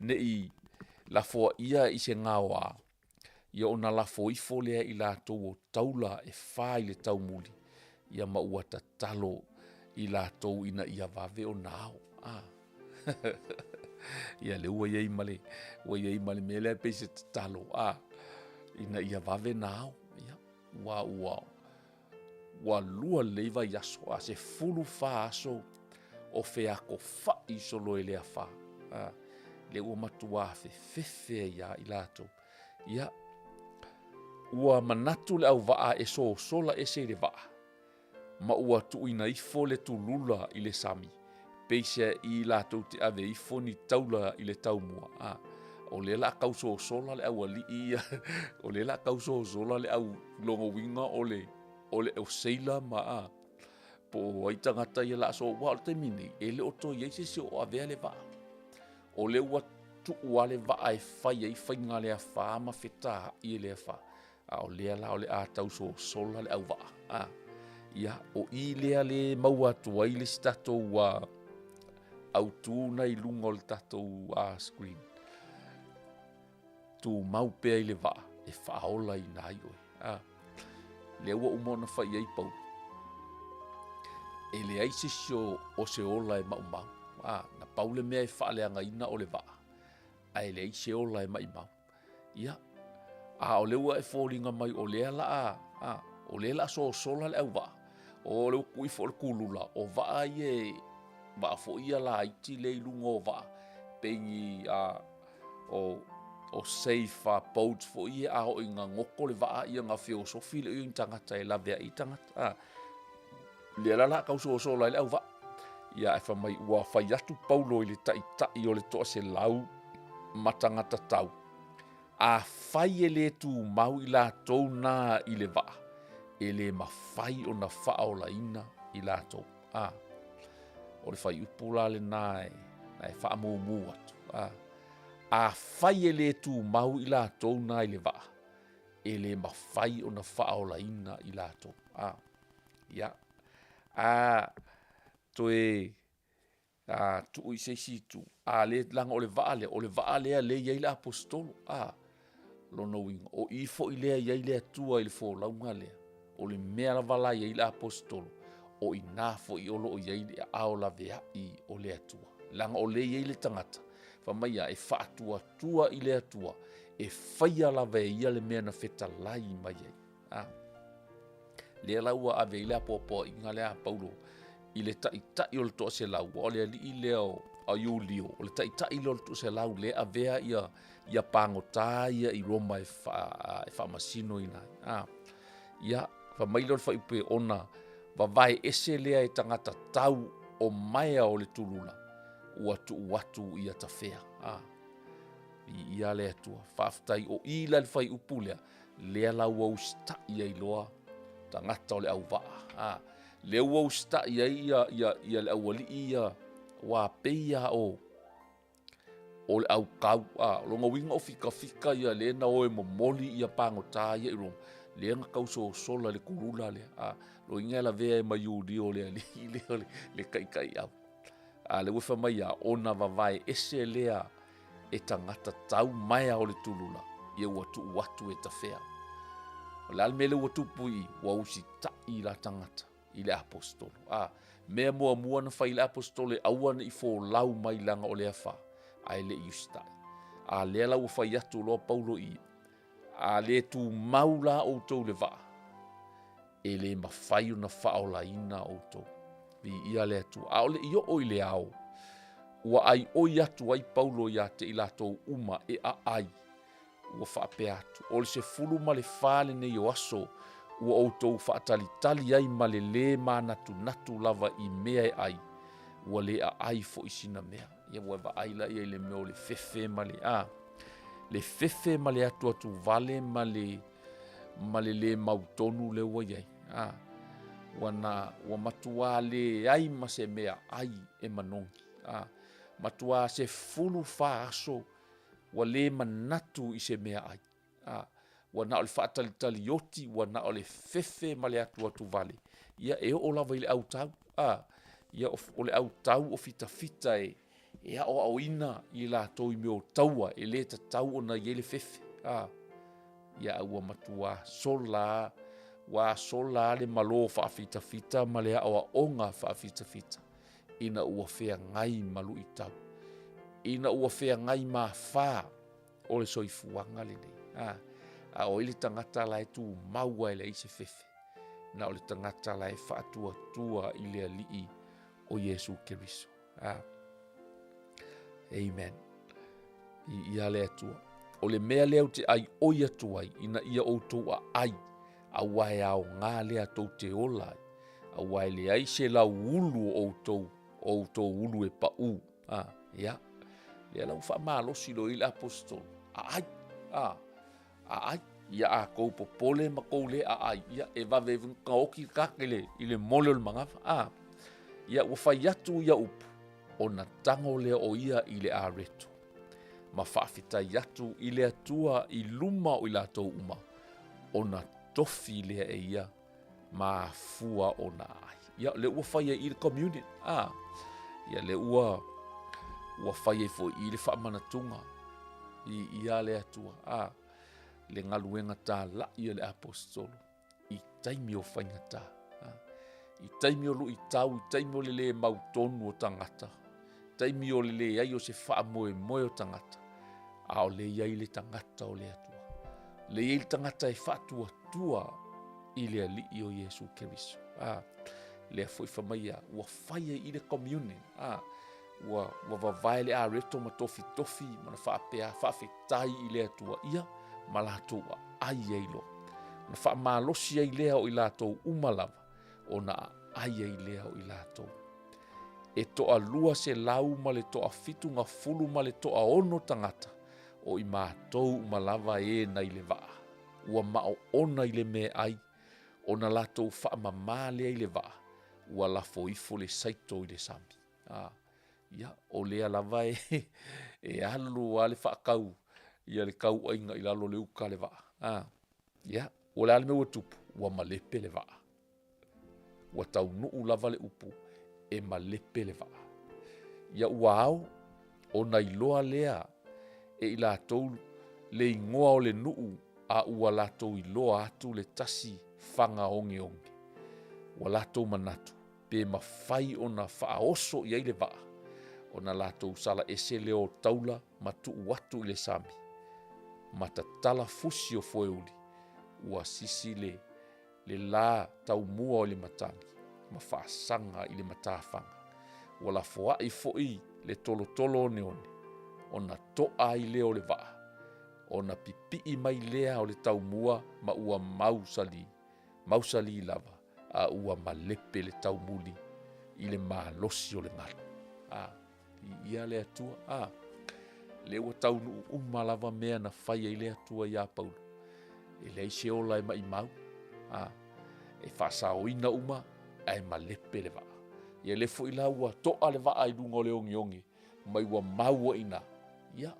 ne i lafoaia i se gaoa, ia ona lafo ifo lea i latou o taula e fa i le taumuli, ia ma ua tatalo i latou ina ia vave ona ao. Ah. ia lea ua i ai ma le, ua i ai ma le mea lea pei se tatalo, ah, ina ia vave na ao. Ia, ua, ua, Ua lua lelei vaiaso, a 14 aso o feakofai solo e le afā. A, lea ua matuā fefefe ai lava i latou. Ia, ua manatu le auvaa e sosola ese i le vaa. Ma ua tuuina ifo le tulula i le sami, peiseai latou te ave ifo ni taula i le taumua. A, o lea o le a tausosola le aualii ia, o lea o le a tausosola le au lona uiga o le o le au seila ma a, po o ai tagata ia o le a aua o le taimi nei, e le o toe i ai se isi o avea le vaa. O lea ua tuu lava le vaa e fai ai faiga a le afa ma fetaai e le afa, a o lea la o le a tausosola le auvaa. A, ia, o i lea e maua atu ai le isi tatou autu lena i luga o le tatou screen. Tumau pea i le vaa e faaolaina ai oe. A, lea ua uma ona fai i ai Paulo, e leai se isi o se ola e maumau. A, na pau le mea e faaleagaina o le vaa, ae leai se ola e maumau. Ia, a o lea ua e foliga mai o lea la a, a o lea la a sosola le auvaa, o lea ua tuu ifo le kulula, o vaa ia e, vaa foi ia laiti lea i luga o vaa, pei ni a, o, o safe boats foi ia a oo ina goto le vaa ia ona feosofi lea o ni tagata e laveai i tagata. A, lea la o le a tau sosola ai le auvaa. Ia ae fai mai ua fai atu Paulo i le taitai o le toaselau ma tagata tau, afai e le tumau i latou na i le vaa, e le mafai ona faaolaina i latou. A, o le fuaiupu la lena e, e faamumu atu. A, afai e le tumau i latou na i le vaa, e le mafai ona faaolaina i latou. A, ia, a toe a, tuu i se isi itu, a le, leaga o le vaa lea, o le vaa lea lea e i ai le aposetolo, a, lona uiga, o i foi lea e i ai le Atua i le folauga lea, o le mea lava la e i ai le aposetolo, o i ina foi o lo o i ai le aao laveai o le Atua. Leaga o lea e i ai le tagata, fai mai a, e faatuatua i le Atua, e faia lava e ia le mea na fetalai mai ai. A, lea la ua ave ai le apoapoaiga lea a Paulo i le taitai o le toaselau, aua o le alii lea o Iulio, o le taitai lea o le toaselau lea e avea ia, ia pagota ia i Roma e, fa, e faamasinoina ai. A, ia, fai mai lea o le fuaiupu e ona vavae ese lea e tagata tau o maea o le tulula, ua tuu atu ia tafea. A, viia le Atua. Faafetai o i la le fuaiupu lea, lea la ua usitai ai loa tagata o le auvaa. A, lea ua usitai ai ia, ia, ia le aualii ia, ua pei lava o, o le aukau, a, o lona uiga o fikafika ia lea na o e momoli ia pagota ia i Roma, lea na tausosola i le kulula lea, a, lona uiga e lavea ai ma Iulio le alii lea o le taitaiau. A lea ua fai mai a, ona vavae ese lea e tagata tau maea o le tulula, ia ua tuu atu e tafea. O le a le mea lea ua tupu i i? Ua usitai la tagata i le aposetolo. A, mea muamua na fai i le aposetolo e aua ne i folau mai leaga o le afa, ae le i usitai. A lea la ua fai atu loa Paulo i i, a le tumau la outou i le vaa, e le mafai ona faaolaina outou. Viia le Atua. A o le i oo i le ao, ua aioi atu ai Paulo ia te i latou uma e aai, ua faapea atu, O le 14 lenei o aso ua outou faatalitali ai ma le lē manatunatu lava i mea e ai, ua le aai foi sina mea. Ia ua e vaai laia i le mea o le fefe ma le a, le fefe ma le atuatuvale ma le ma le lē mautonu lea ua i ai. A, ua na, ua matuā leai ma se mea ai e manogi. A, matuā 14 aso ua lē manatu i se mea ai. A, ua na o le faatalitali oti, ua na o le fefe ma le atuatuvale, ia e oo lava i le autau. A, ia o le autau o fitafita e, e aoaoina i latou i mea o taua e lē tatau ona i ai le fefe. A, ia a ua matuā sola lava, ua sola lava le malo faafitafita ma le aoaoga faafitafita ina ua feagai ma luitau, ina ua feagai ma afa o le soifuaga lenei. A, a o ai le tagata la e tumau lava e leai se fefe, na o le tagata la e faatuatua i le Alii o Iesu Keriso. A, amen. Viia le Atua. O le mea lea ou te aioi atu ai, ina ia outou aai, aua e aoga lea tou te ola ai. Aua e leai se lauulu o outou, o outou ulu e pau. A, ia, lea la ua faamalosi loa i i le aposetolo, aai, a, aai. Ia a tou popole ma tou le aai, ia e vave ai foi ona taoti le kaka i le, i le mole o le manava. A, ia ua fai atu ia upu, ona tago lea o ia i le areto, ma faafetai atu i le Atua i luma o i latou uma, ona tofi lea e ia ma afua ona aai. Ia, lea ua fai ai i le communion, a, ia lea ua, ua fai ai foi i le faamanatuga i ia le Atua, a, le galuega talai a le aposetolo i taimi o faigata, a, i taimi o luitau, i taimi o le le mautonu o tagata, taimi o le leai o se faamoemoe o tagata, a o lea i ai le tagata o le Atua. Lea i ai le tagata e faatuatua i le Alii o Iesu Keriso. A, lea foi fai mai ia, ua fai ai i le communion. A, ua, ua vavae le areto ma tofitofi ma na faapea faafetai i le Atua ia ma latou aai ai loa. Na faamalosi ai lea o i latou uma lava, ona aai ai lea o i latou. E toalua selau ma le toafitu gafulu ma le toaono tagata, o i matou uma lava e nai le vaa, ua maoona i le meaai, ona latou faamamā lea i le vaa, ua lafo ifo le saito i le sami. A, ia, o lea lava e, e alu lava le faatau ia le tauaiga i lalo o le uta a le vaa. A, ia, o le a le mea ua tupu? Ua malepe le vaa. Ua taunuu lava le upu e malepe le vaa. Ia ua ao ona iloa lea e i latou le igoa o le nuu a ua latou iloa atu le tasi faga ogeoge. Ua latou manatu pe mafai ona faaoso i ai le vaa, ona latou sala ese lea o taula ma tuu atu i le sami, ma tatala fusi o foeuli, ua sisi le le la taumua o le matagi ma faasaga i le matafaga. Ua lafoai foi le tolotolo oneone, ona toa ai lea o le vaa, ona pipii mai lea o le taumua ma ua mausali, mausali lava, a ua malepe le taumuli i le malosi o le galu. A, viia le Atua. A, lea ua taunuu uma lava mea na fai ai le Atua iā Paulo. E leai se ola e maimau, a, e faasaoina uma ae malepe le vaa. Ia lea foi la ua toa le vaa i luga o le ogeoge mai ua maua i ina, ia,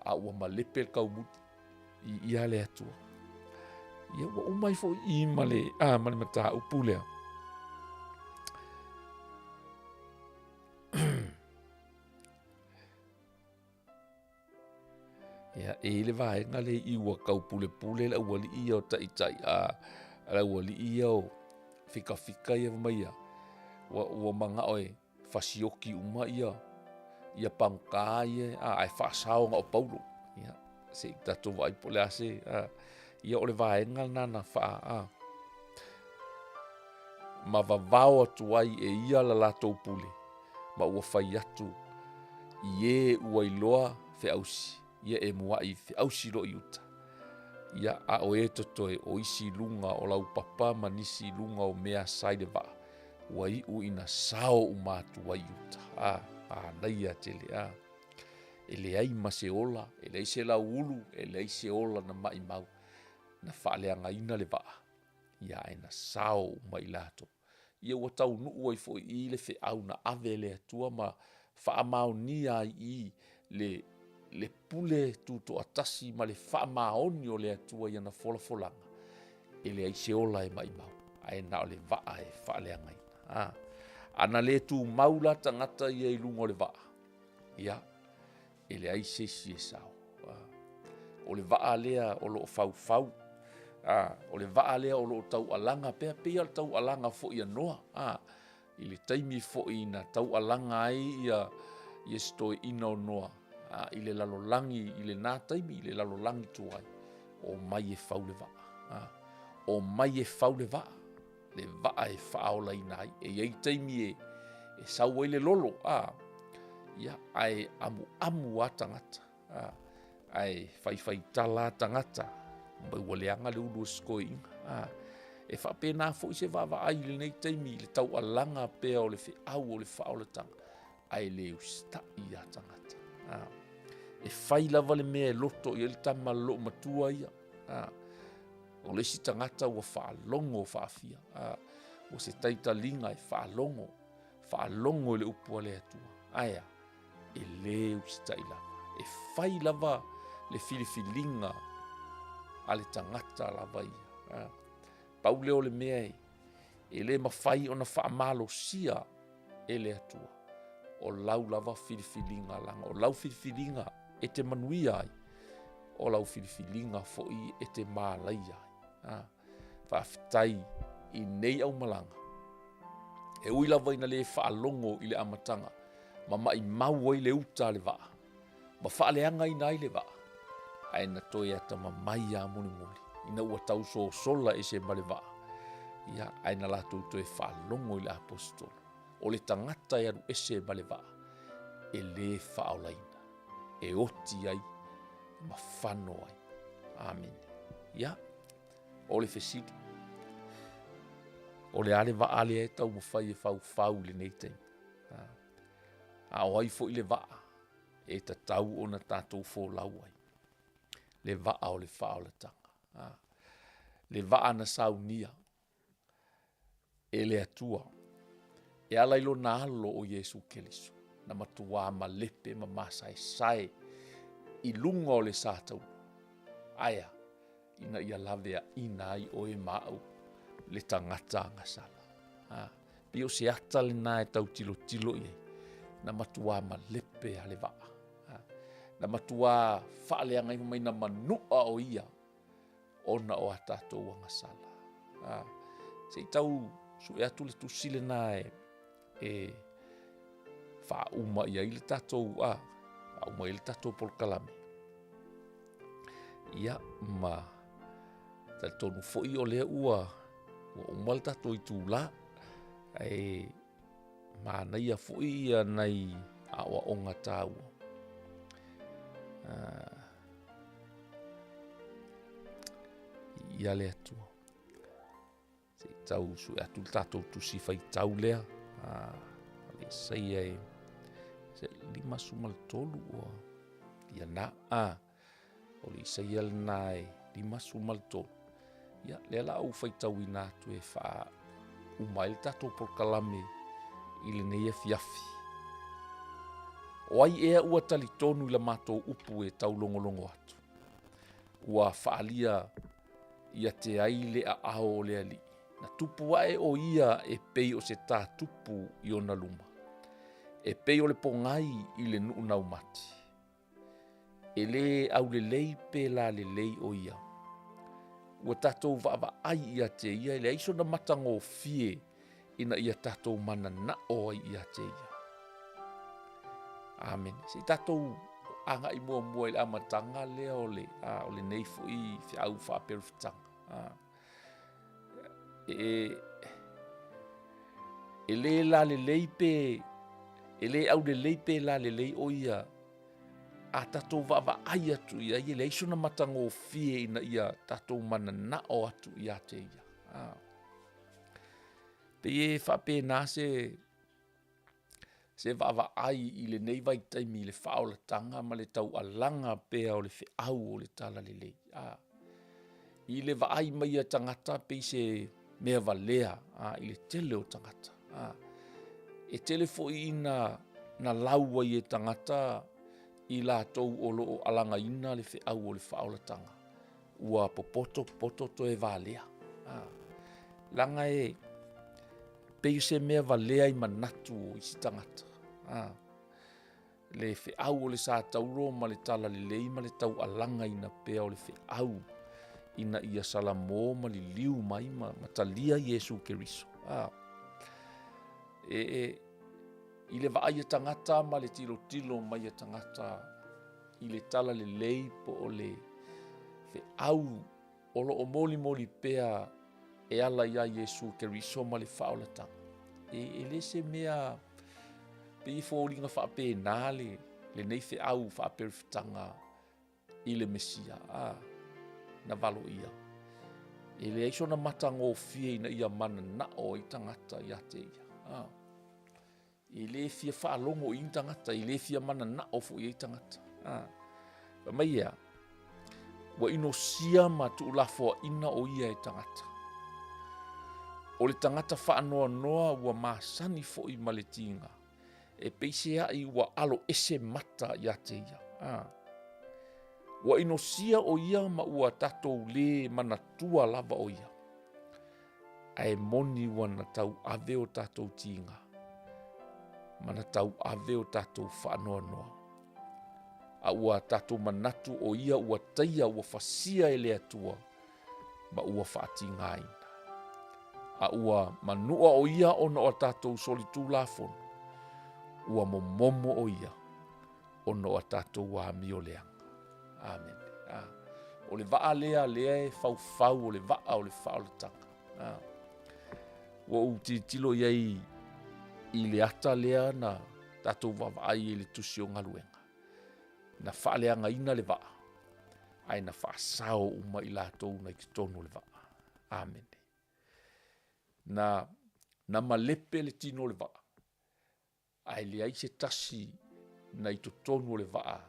a ua malepe le taumuli. Viia le Atua. Ia ua uma ai foi i ma le, a, ma le mataupu lea. Ia, e i le vaega lea i ua taupulepule le aualii ia o taitai a le aualii ia o fikafika ia mai ia, ua, ua manao e fasioki uma ia, ia pagota ia, a, ae faasao na o Paulo. Ia, se i tatou vaai po o le a se, a, ia o le vaega lena na faa, a, ma vavao atu ai e ia la latou pule, ma ua fai atu i e ua iloa feausi, ia e muaʻi feausi loa i uta. Ia, a o e totoe o isi i luga o laupapa ma nisi i luga o mea sa i le vaa, ua iʻu ina sao uma atu ai i uta. A, manaia tele, a. E leai ma se ola, e leai se lauulu, e leai se ola na maʻimau, na faaleagaina le vaa, ia ae na sao uma i latou. Ia ua taunuu ai foi i le feau na ave e le Atua ma faamaonia ai i le, le pule tutoatasi ma le faamaoni o le Atua i ana folafolaga, e leai se ola e maimau, ae na o le vaa e faaleagaina. A, ana le tumau la tagata ia i luga o le vaa, ia, e leai se isi e sao. O le vaa lea o lo o faufau, a, o le vaa lea o lo o taualaga pea, pei lava o le taualaga foi a Noa, a, i le taimi foi na taualaga ai ia, ia si toeaina o Noa a, i le lalolagi i lena taimi, i le lalolagi tuai, omai e fau le vaa. A, omai e fau le vaa, le vaa e faaolaina ai. E i ai taimi e, e sau ai le lolo, a, ia, ae amuamu a tagata, a, ae faifai tala a tagata, mai ua leaga le ulu o si toeaina, a. E faapena foi se vaavaai i lenei taimi i le taualaga pea o le feau o le faaolataga, ae le usitai lava tagata. E fai lava le mea e loto i ai le tama loomatua ia. O le isi tagata ua faalogo faafia, ua se taitaliga e faalogo, faalogo i le upu a le Atua, ae a? E lē usitai lava, e fai lava le filifiliga a le tagata lava ia. Pau lea o le mea e le mafai ona faamalosia e le Atua, o lau lava filifiliga, leaga o lau filifiliga e te manuia ai, o lau filifiliga foi e te malaia ai. Faafetai i nei aumalaga, e ui lava ina le faalogo i le amataga ma maimau ai le uta a le vaa, ma faaleagaina ai le vaa, ae na toe atamamai lava mulimuli ina ua tausosola ese ma le vaa, ia, ae na latou toe faalogo i le aposetolo. O le tagata e alu ese ma le vaa, e le faaolaina, e oti ai ma fano ai. Amene. Ia, o le fesili, o le a le vaa lea e taumafai e faufau i lenei taimi? A o ai foi le vaa e tatau ona tatou folau ai? Le vaa o le faaolataga, le vaa na saunia e le Atua e ala i lona alo o Iesu Keriso, na matuā malepe ma masaesae i luga o le sa taua. Ae a? Ina ia laveaina ai oe ma au le tagata agasala. Pei o se ata lena e tau tilotilo i ai, na matuā malepe lava le vaa, na matuā faaleagaina mai na manua o ia ona o a tatou agasala. Se i tau sue atu le tusi lena e faauma i ai le tatou faauma i ai le tatou polokalame. Ia, ma talitonu foi o lea ua uma le tatou itula, ae manaia foi ia nai aoaoga taua. Viia le Atua. Se i tau sue atu le tatou tusi faitau lea. O le Isaia e 53 ua ia na. O le Isaia lena e 53. Ia, lea la ou faitauina atu e faauma ai le tatou polokalame i lenei afiafi. O ai ea ua talitonu i la matou upu e taulogologo atu? Ua faalia ia te ai le aao o le Alii, na tupu ae o ia e pei o se tā tupu i ona luma, e pei o le pogai i le nuu naumati. E lē aulelei pe lalelei o ia. Ua tatou vaavaai ia te ia, e leai sona matagofie ina ia tatou mananao ai ia te ia. Amene. Se i tatou agai muamua i le amataga lea o le o lenei foi feau faaperofetaga. E lē lalelei pe e lē aulelei pe lalelei o ia a tatou vaavaai atu i ai, e leai sona matagofie ina ia tatou mananao atu ia te ia. Pei e faapena se vaavaai i lenei vaitaimi i le faaolataga ma le taualaga pea o le feau o le talalelei. I le vaai mai a tagata pei se mea valea i le tele o tagata. E tele foi ina na lau ai e tagata i latou o lo o alagaina le feau o le faaolataga, ua popoto popoto toe valea. Leaga e pei se mea valea i manatu o isi tagata. Le feau o le sa tauro ma le talalelei ma le taualagaina pea o le feau ina ia salamo ma liliu mai ma talia Iesu Keriso. I le vaai a tagata ma le tilotilo mai a tagata i le talalelei po o le feau o lo o molimoli pea e ala iā Iesu Keriso ma le faaolataga, e le se mea pei e foliga faapena lenei feau faaperofetaga i le Mesia, na valoia. E leai sona matagofie ina ia mananao ai tagata ia te ia. A. E le fia faalogo i ai ni tagata, e le fia mananao foi i ai tagata. A. Fai mai e a? Ua inosia ma tuulafoaina o ia e tagata. O le tagata faanoanoa ua masani foi ma le tiga, e peiseai ua alo ese mata ia te ia. A. Ua inosia o ia ma ua tatou lē manatua lava o ia. Ae moni ua na tauave o tatou tiga, ma na tauave o tatou faanoanoa. A ua tatou manatu o ia ua taia ua fasia e le Atua ma ua faatigaina. A ua manua o ia ona o a tatou solitulafono, ua momomo o ia ona o a tatou amio leaga. Amene. A. O le vaa lea lea e faufau o le vaa o le faaolataga. A. Ua ou tilotilo i ai i le ata lea na tatou vaavaai i le tusi o galuega. Na faaleagaina le vaa, ae na faasao uma i latou na i totonu o le vaa. Amene. Na, na malepe le tino o le vaa, ae leai se tasi na i totonu o le vaa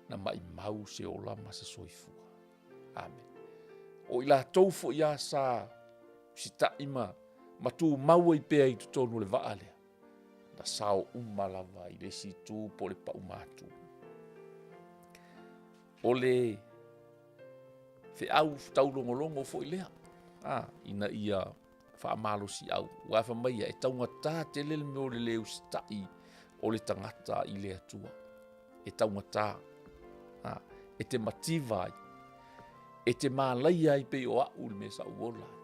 na maimau se ola ma se soifua. Amene. O i latou foi a sa usitai ma, ma tumau ai pea i totonu o le vaa lea, na sao uma lava i le isi itu po o le paumatu. O le feau taulogologo foi lea, a, ina ia faamalosiau, aua fai mai ia, e taugata tele le mea o le le usitai o le tagata i le Atua. E taugata, a, e te mativa ai, e te malaia ai pei o au le mea sa ou ola ai.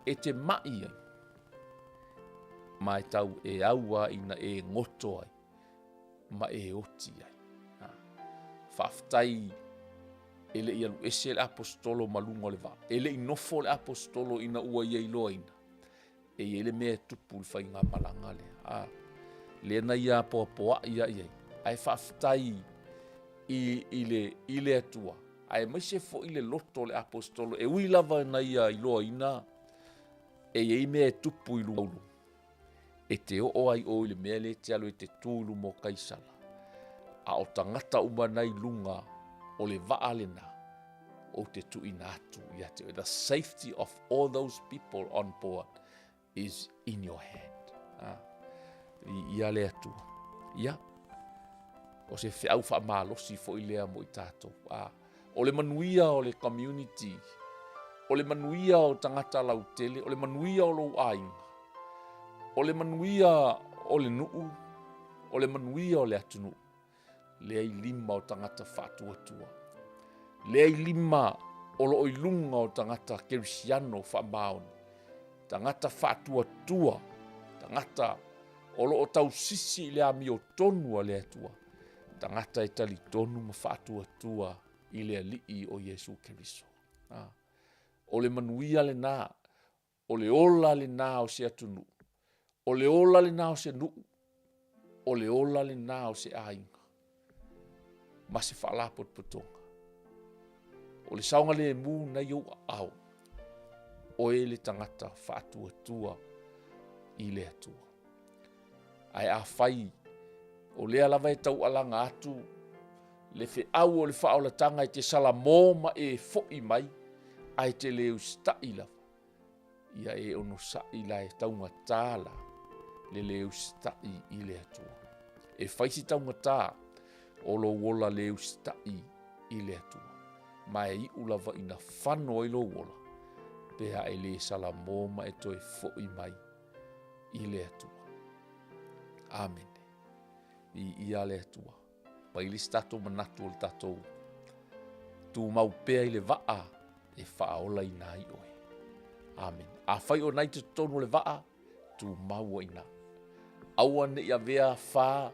E te mai ai, ma e tau e au a ina e goto ai ma e oti ai. Faafetai e le i alu ese le aposetolo ma luga o le vaa. E le i nofo le aposetolo ina ua ia iloaina e i ai le mea e tupu i le faigamalaga lea. A, lea na ia apoapoai ai ai, ae faafetai i, i, le, i le Atua, aemaise foi le loto o le aposetolo, e ui lava na ia iloaina e i ai mea e tupu i luga e te oo ai oe i le mea lea e te alu e te tu i luma o Kaisala, a o tagata uma na i luga o le vaa lena, ou te tuuina atu ia te oe. The safety of all those people on board is in your hand. Ah, viia le Atua. Ia, o se feau faamalosi foi lea mo i tatou. Ah, o le manuia o le community, o le manuia o tagata lautele, o le manuia o lou aiga, o le manuia o le nuu, o le manuia o le atunuu, lea i lima o tagata faatuatua, lea i lima o loo i luga o tagata kerisiano faamaoni, tagata faatuatua, tagata o loo tausisi i le amiotonu a le Atua, tagata e talitonu ma faatuatua i le Alii o Iesu Keriso. Ah, o le manuia lena, o le ola lena o se atunuu, o le ola lena o se nuu, o le ola lena o se aiga, ma se faalapotopotoga. O le saogalemu nai ou aao, oe le tagata faatuatua i le Atua. Ae afai o lea lava e taualaga atu le feau o le faaolataga e te salamo ma e foi mai, ae te le usitai lava, ia e onosai la e taugata la le le usitai i le Atua. E fai si taugata o lou ola le usitai i le Atua, ma e iu lava ina fano ai lou ola, pe a e le salamo ma e toe foi mai i le Atua. Amene. Viia le Atua. Mai le isi tatou manatu o le tatou tumau pea i le vaa e faaolaina ai oe. Amene. Afai o nai te totonu o le vaa, tumau ai ina. Aua ne i avea fa,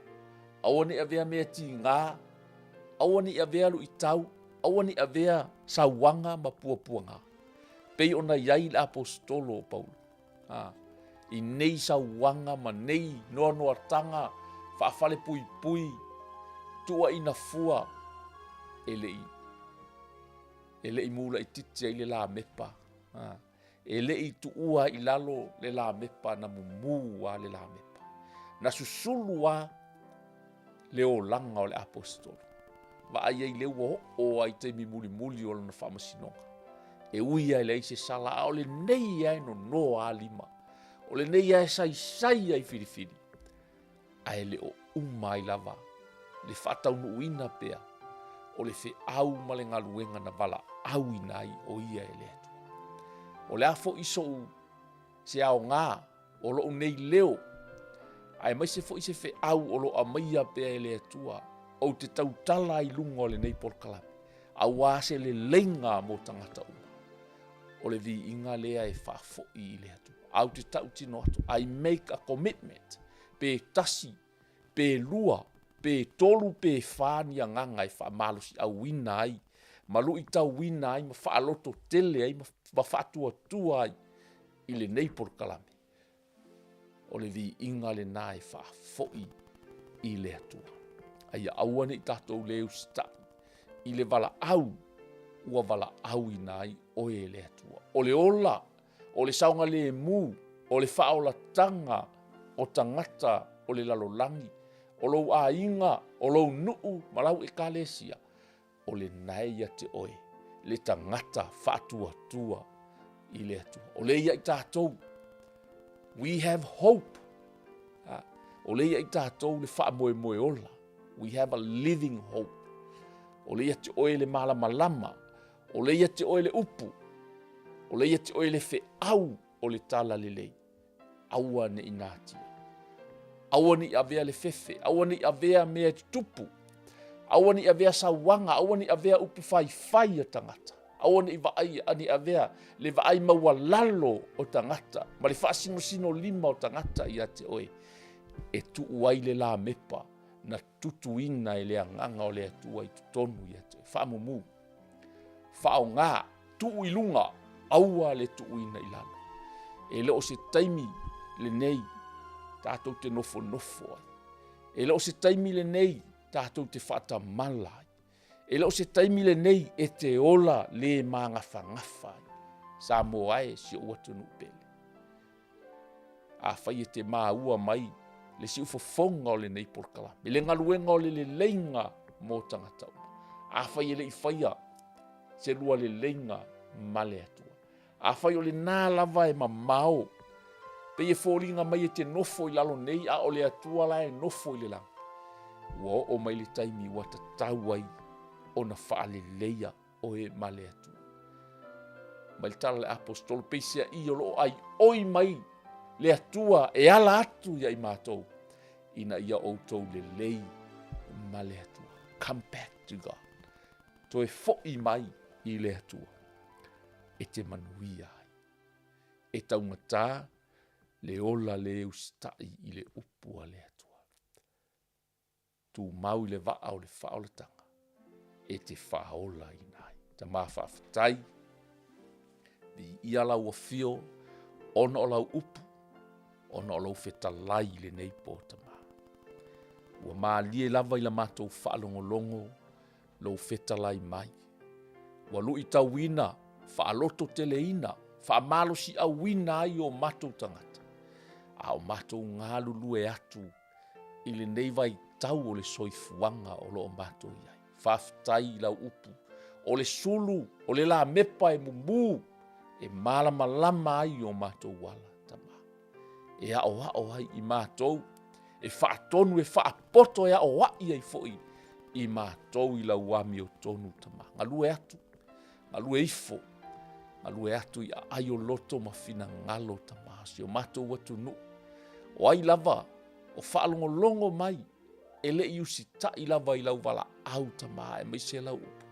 aua ne i avea mea tiga, aua ne i avea luitau, aua ne i avea sauaga ma puapuaga. Pei ona i ai le aposetolo o Paulo. A, i nei sauaga ma nei noanoatanga faafalepuipui tuuaina fua e le i. E le i mu laitiiti ai le lamepa, e le i tuua ai i lalo le lamepa na mumu lava le lamepa. Na susulu lava le olaga o le aposetolo, vaai ai o lea ua oo lava i taimi mulimuli o lona faamasinoga. E ui lava e leai se sala, a o lenei lava e nono lava lima, o lenei lava e saisai lava i filifili, ae le o uma ai lava le faataunuuina pea o le feau ma le galuega na valaauina ai o ia e le Atua. O le a foi sou se aoga o lou nei leo, aemaise foi se feau o lo o aumaia pea e le Atua, ou te tautala ai i luga o lenei polokalame, aua se leleiga mo tagata uma. O le viiga lea e faafoi i le Atua. Ae ou te tautino atu, I make a commitment, pe tasi, pe lua, pe tolu, pe fa ni agaga e faamalosiauina ai, ma luitauina ai, ma faalototele ai, ma faatuatua ai i lenei polokalame. O le viiga lena e faafoi i le Atua. A ia aua ne i tatou le usitai i le valaau ua valaauina ai oe e le Atua. O le ola, o le saogalemu, o le faaolataga o tagata o le lalolagi, o lou aiga, o lou nuu ma lau ekalesia, o lena e ia te oe le tagata faatuatua i le Atua. O lea ia i tatou, we have hope. O lea ia i tatou le faamoemoe ola. We have a living hope. O lea ia te oe le malamalama, o lea ia te oe le upu, o lea ia te oe le feau o le tala lelei. Aua ne i natia. Aua ne i avea le fefe, aua ne i avea mea e tutupu, aua ne i avea sauaga, aua ne i avea upu faifai a tagata, aua ne i vaai, ne i avea le vaai maualalo o tagata ma le faasinosino lima o tagata ia te oe, e tuu ai le lamepa na tutuina e le agaga o le Atua i totonu ia te oe. Faamumu, faaaoga, tuu i luga, aua le tuuina i lalo. E le o se taimi lenei tatou te nofonofo ai. E le o se taimi lenei tatou te faatamala ai. E le o se taimi lenei e te ola le magafagafa ai. Samoa e si ou atunuu pele. Afai e te maua mai le siufofoga o lenei polokalame, le galuega o le leleiga mo tagata uma. Afai e le i faia se lua leleiga ma le Atua. Afai o lena lava e mamao, pei e foliga mai e te nofo i lalo nei, a o le Atua la e nofo i le lagi. Ua oo mai le taimi ua tatau ai ona faaleleia oe ma le Atua. Mai le tala le aposetolo, peiseai o lo o aioi mai le Atua e ala atu ia i matou, ina ia outou lelei ma le Atua. Come back to God. Toe foi mai i le Atua e te manuia ai. E taugata le ola le usitai i le upu a le Atua. Tumau i le vaa o le faaolataga e te faaolaina ai. Tama faafetai, viia lau afio ona o lau upu, ona o lou fetalai i lenei po tama. Ua malie lava i la matou faalogologo lou fetalai mai. Ua luitauina, faalototeleina, faamalosiauina ai o matou tagata, a o matou galulue atu i lenei vaitau o le soifuaga o lo o matou i ai. Faafetai i lau upu, o le sulu, o le lamepa e mumu, e malamalama ai o matou ala, Tama. E aoao ai i matou, e faatonu, e faapoto, e aoai ai foi i matou i lau amiotonu, Tama. Galue atu, galue ifo, galue atu i aai o loto ma finagalo, Tama, si o matou atunuu. O ai lava o faalogologo mai e le i usitai lava i lau valaau, Tama, aemaise lau upu.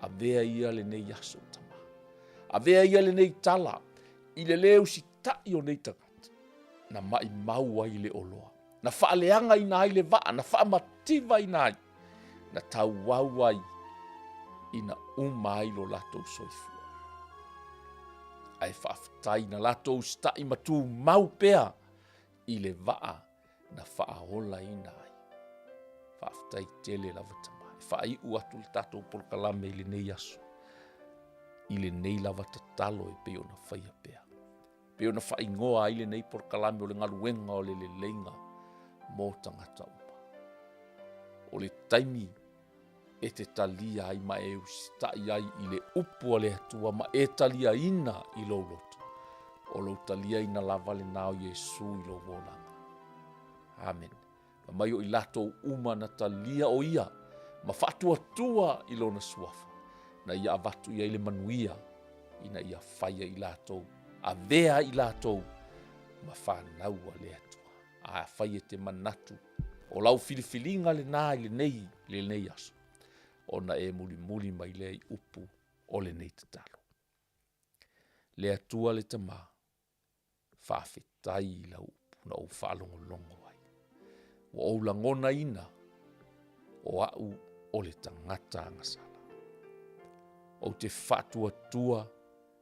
Avea ia lenei aso, Tama. Avea ia lenei tala i le lē usitai o nei tagata, na maimau ai le oloa, na faaleagaina ai le vaa, na faamativaina ai, na tauau ai ina uma ai lo latou soifua. Ae faafetai na latou usitai ma tumau pea i le vaa na faaolaina ai. Faafetai tele lava Tama. E faaiu atu le tatou polokalame i lenei aso. i lenei lava tatalo e pei ona faia pea. E pei ona faaigoa ai lenei polokalame o le galuega o le leleiga mo tagata uma. O le taimi e te talia ai ma e usitai ai i le upu a le Atua ma e taliaina i lou loto, o lou taliaina lava lena o Iesu i lou olaga. Amene. Fai mai o i latou uma na talia o ia ma faatuatua i lona suafa, na ia avatu i ai le manuia ina ia faia i latou, avea ai i latou ma fanau a le Atua. Afai e te manatu o lau filifiliga lena i lenei, lenei aso, ona e mulimuli mai lea i upu o lenei tatalo. Le Atua le Tama, faafetai i lau upu na ou faalogologo ai. Ua ou lagonaina o au o le tagata agasala. Ou te faatuatua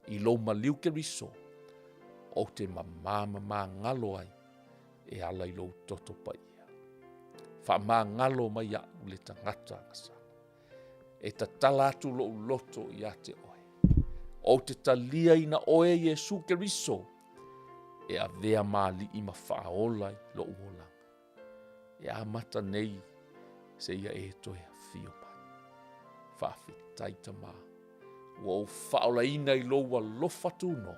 i lou maliu Keriso ou te mama ma magalo ai e ala i lou toto paia. Faamagalo mai au le tagata agasala, e tatala atu lou loto ia te oe. Ou te taliaina oe Iesu Keriso e avea ma alii ma faaola i lou olaga. E amata nei seia e toe afio mai. Faafetai Tama, ua ou faaolaina i lou alofa tunoa,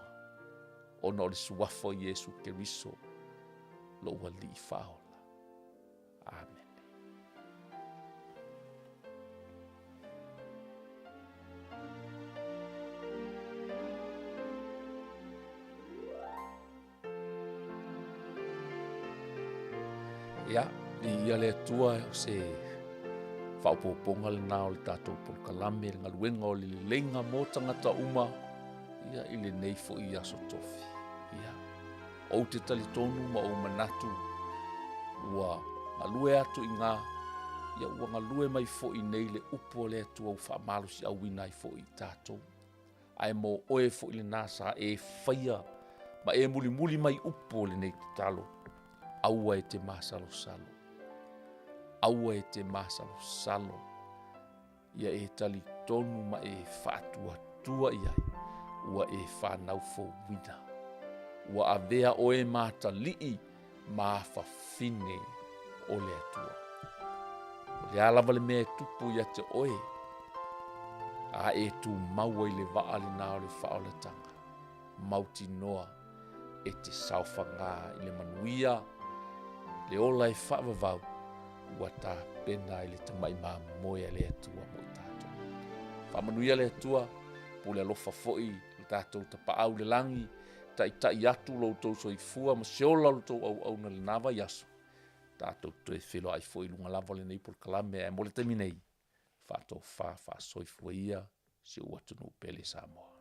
ona o le suafa o Iesu Keriso, lou Alii faaola. Amene. Ia, viia le Atua o se faaopoopoga lena o le tatou polokalame, le galuega o le leleiga mo tagata uma, ia i lenei foi aso tofi. Ia, ou te talitonu ma ou manatu ua galue atu i ina, ia ua galue mai foi nei le upu a le Atua ua faamalosiauina ai foi i tatou. Ae mo oe foi lena sa e faia ma e mulimuli mai upu o lenei tatalo, aua e te masalosalo, aua e te masalosalo, ia e talitonu ma e faatuatua i ai, ua e fanau fouina, ua avea oe ma atalii ma afafine o le Atua. O le a lava le mea e tupu ia te oe, a e tumau ai i le vaa lena o le faaolataga, mautinoa e te saofaga i le manuia, le ola e faavavau, ua tapena e le tamai mamoe a le Atua mo i tatou. Faamanuia le Atua, pule alofa foi le tatou Tapaau i le lagi, taitai atu lo outou soifua ma se ola o le tou auauna i lena vaiaso, tatou toe feiloai foi i luga lava o lenei polokalame, ae mo le taimi nei, faatofa faasoifua ia si ou atunuu pele Samoa.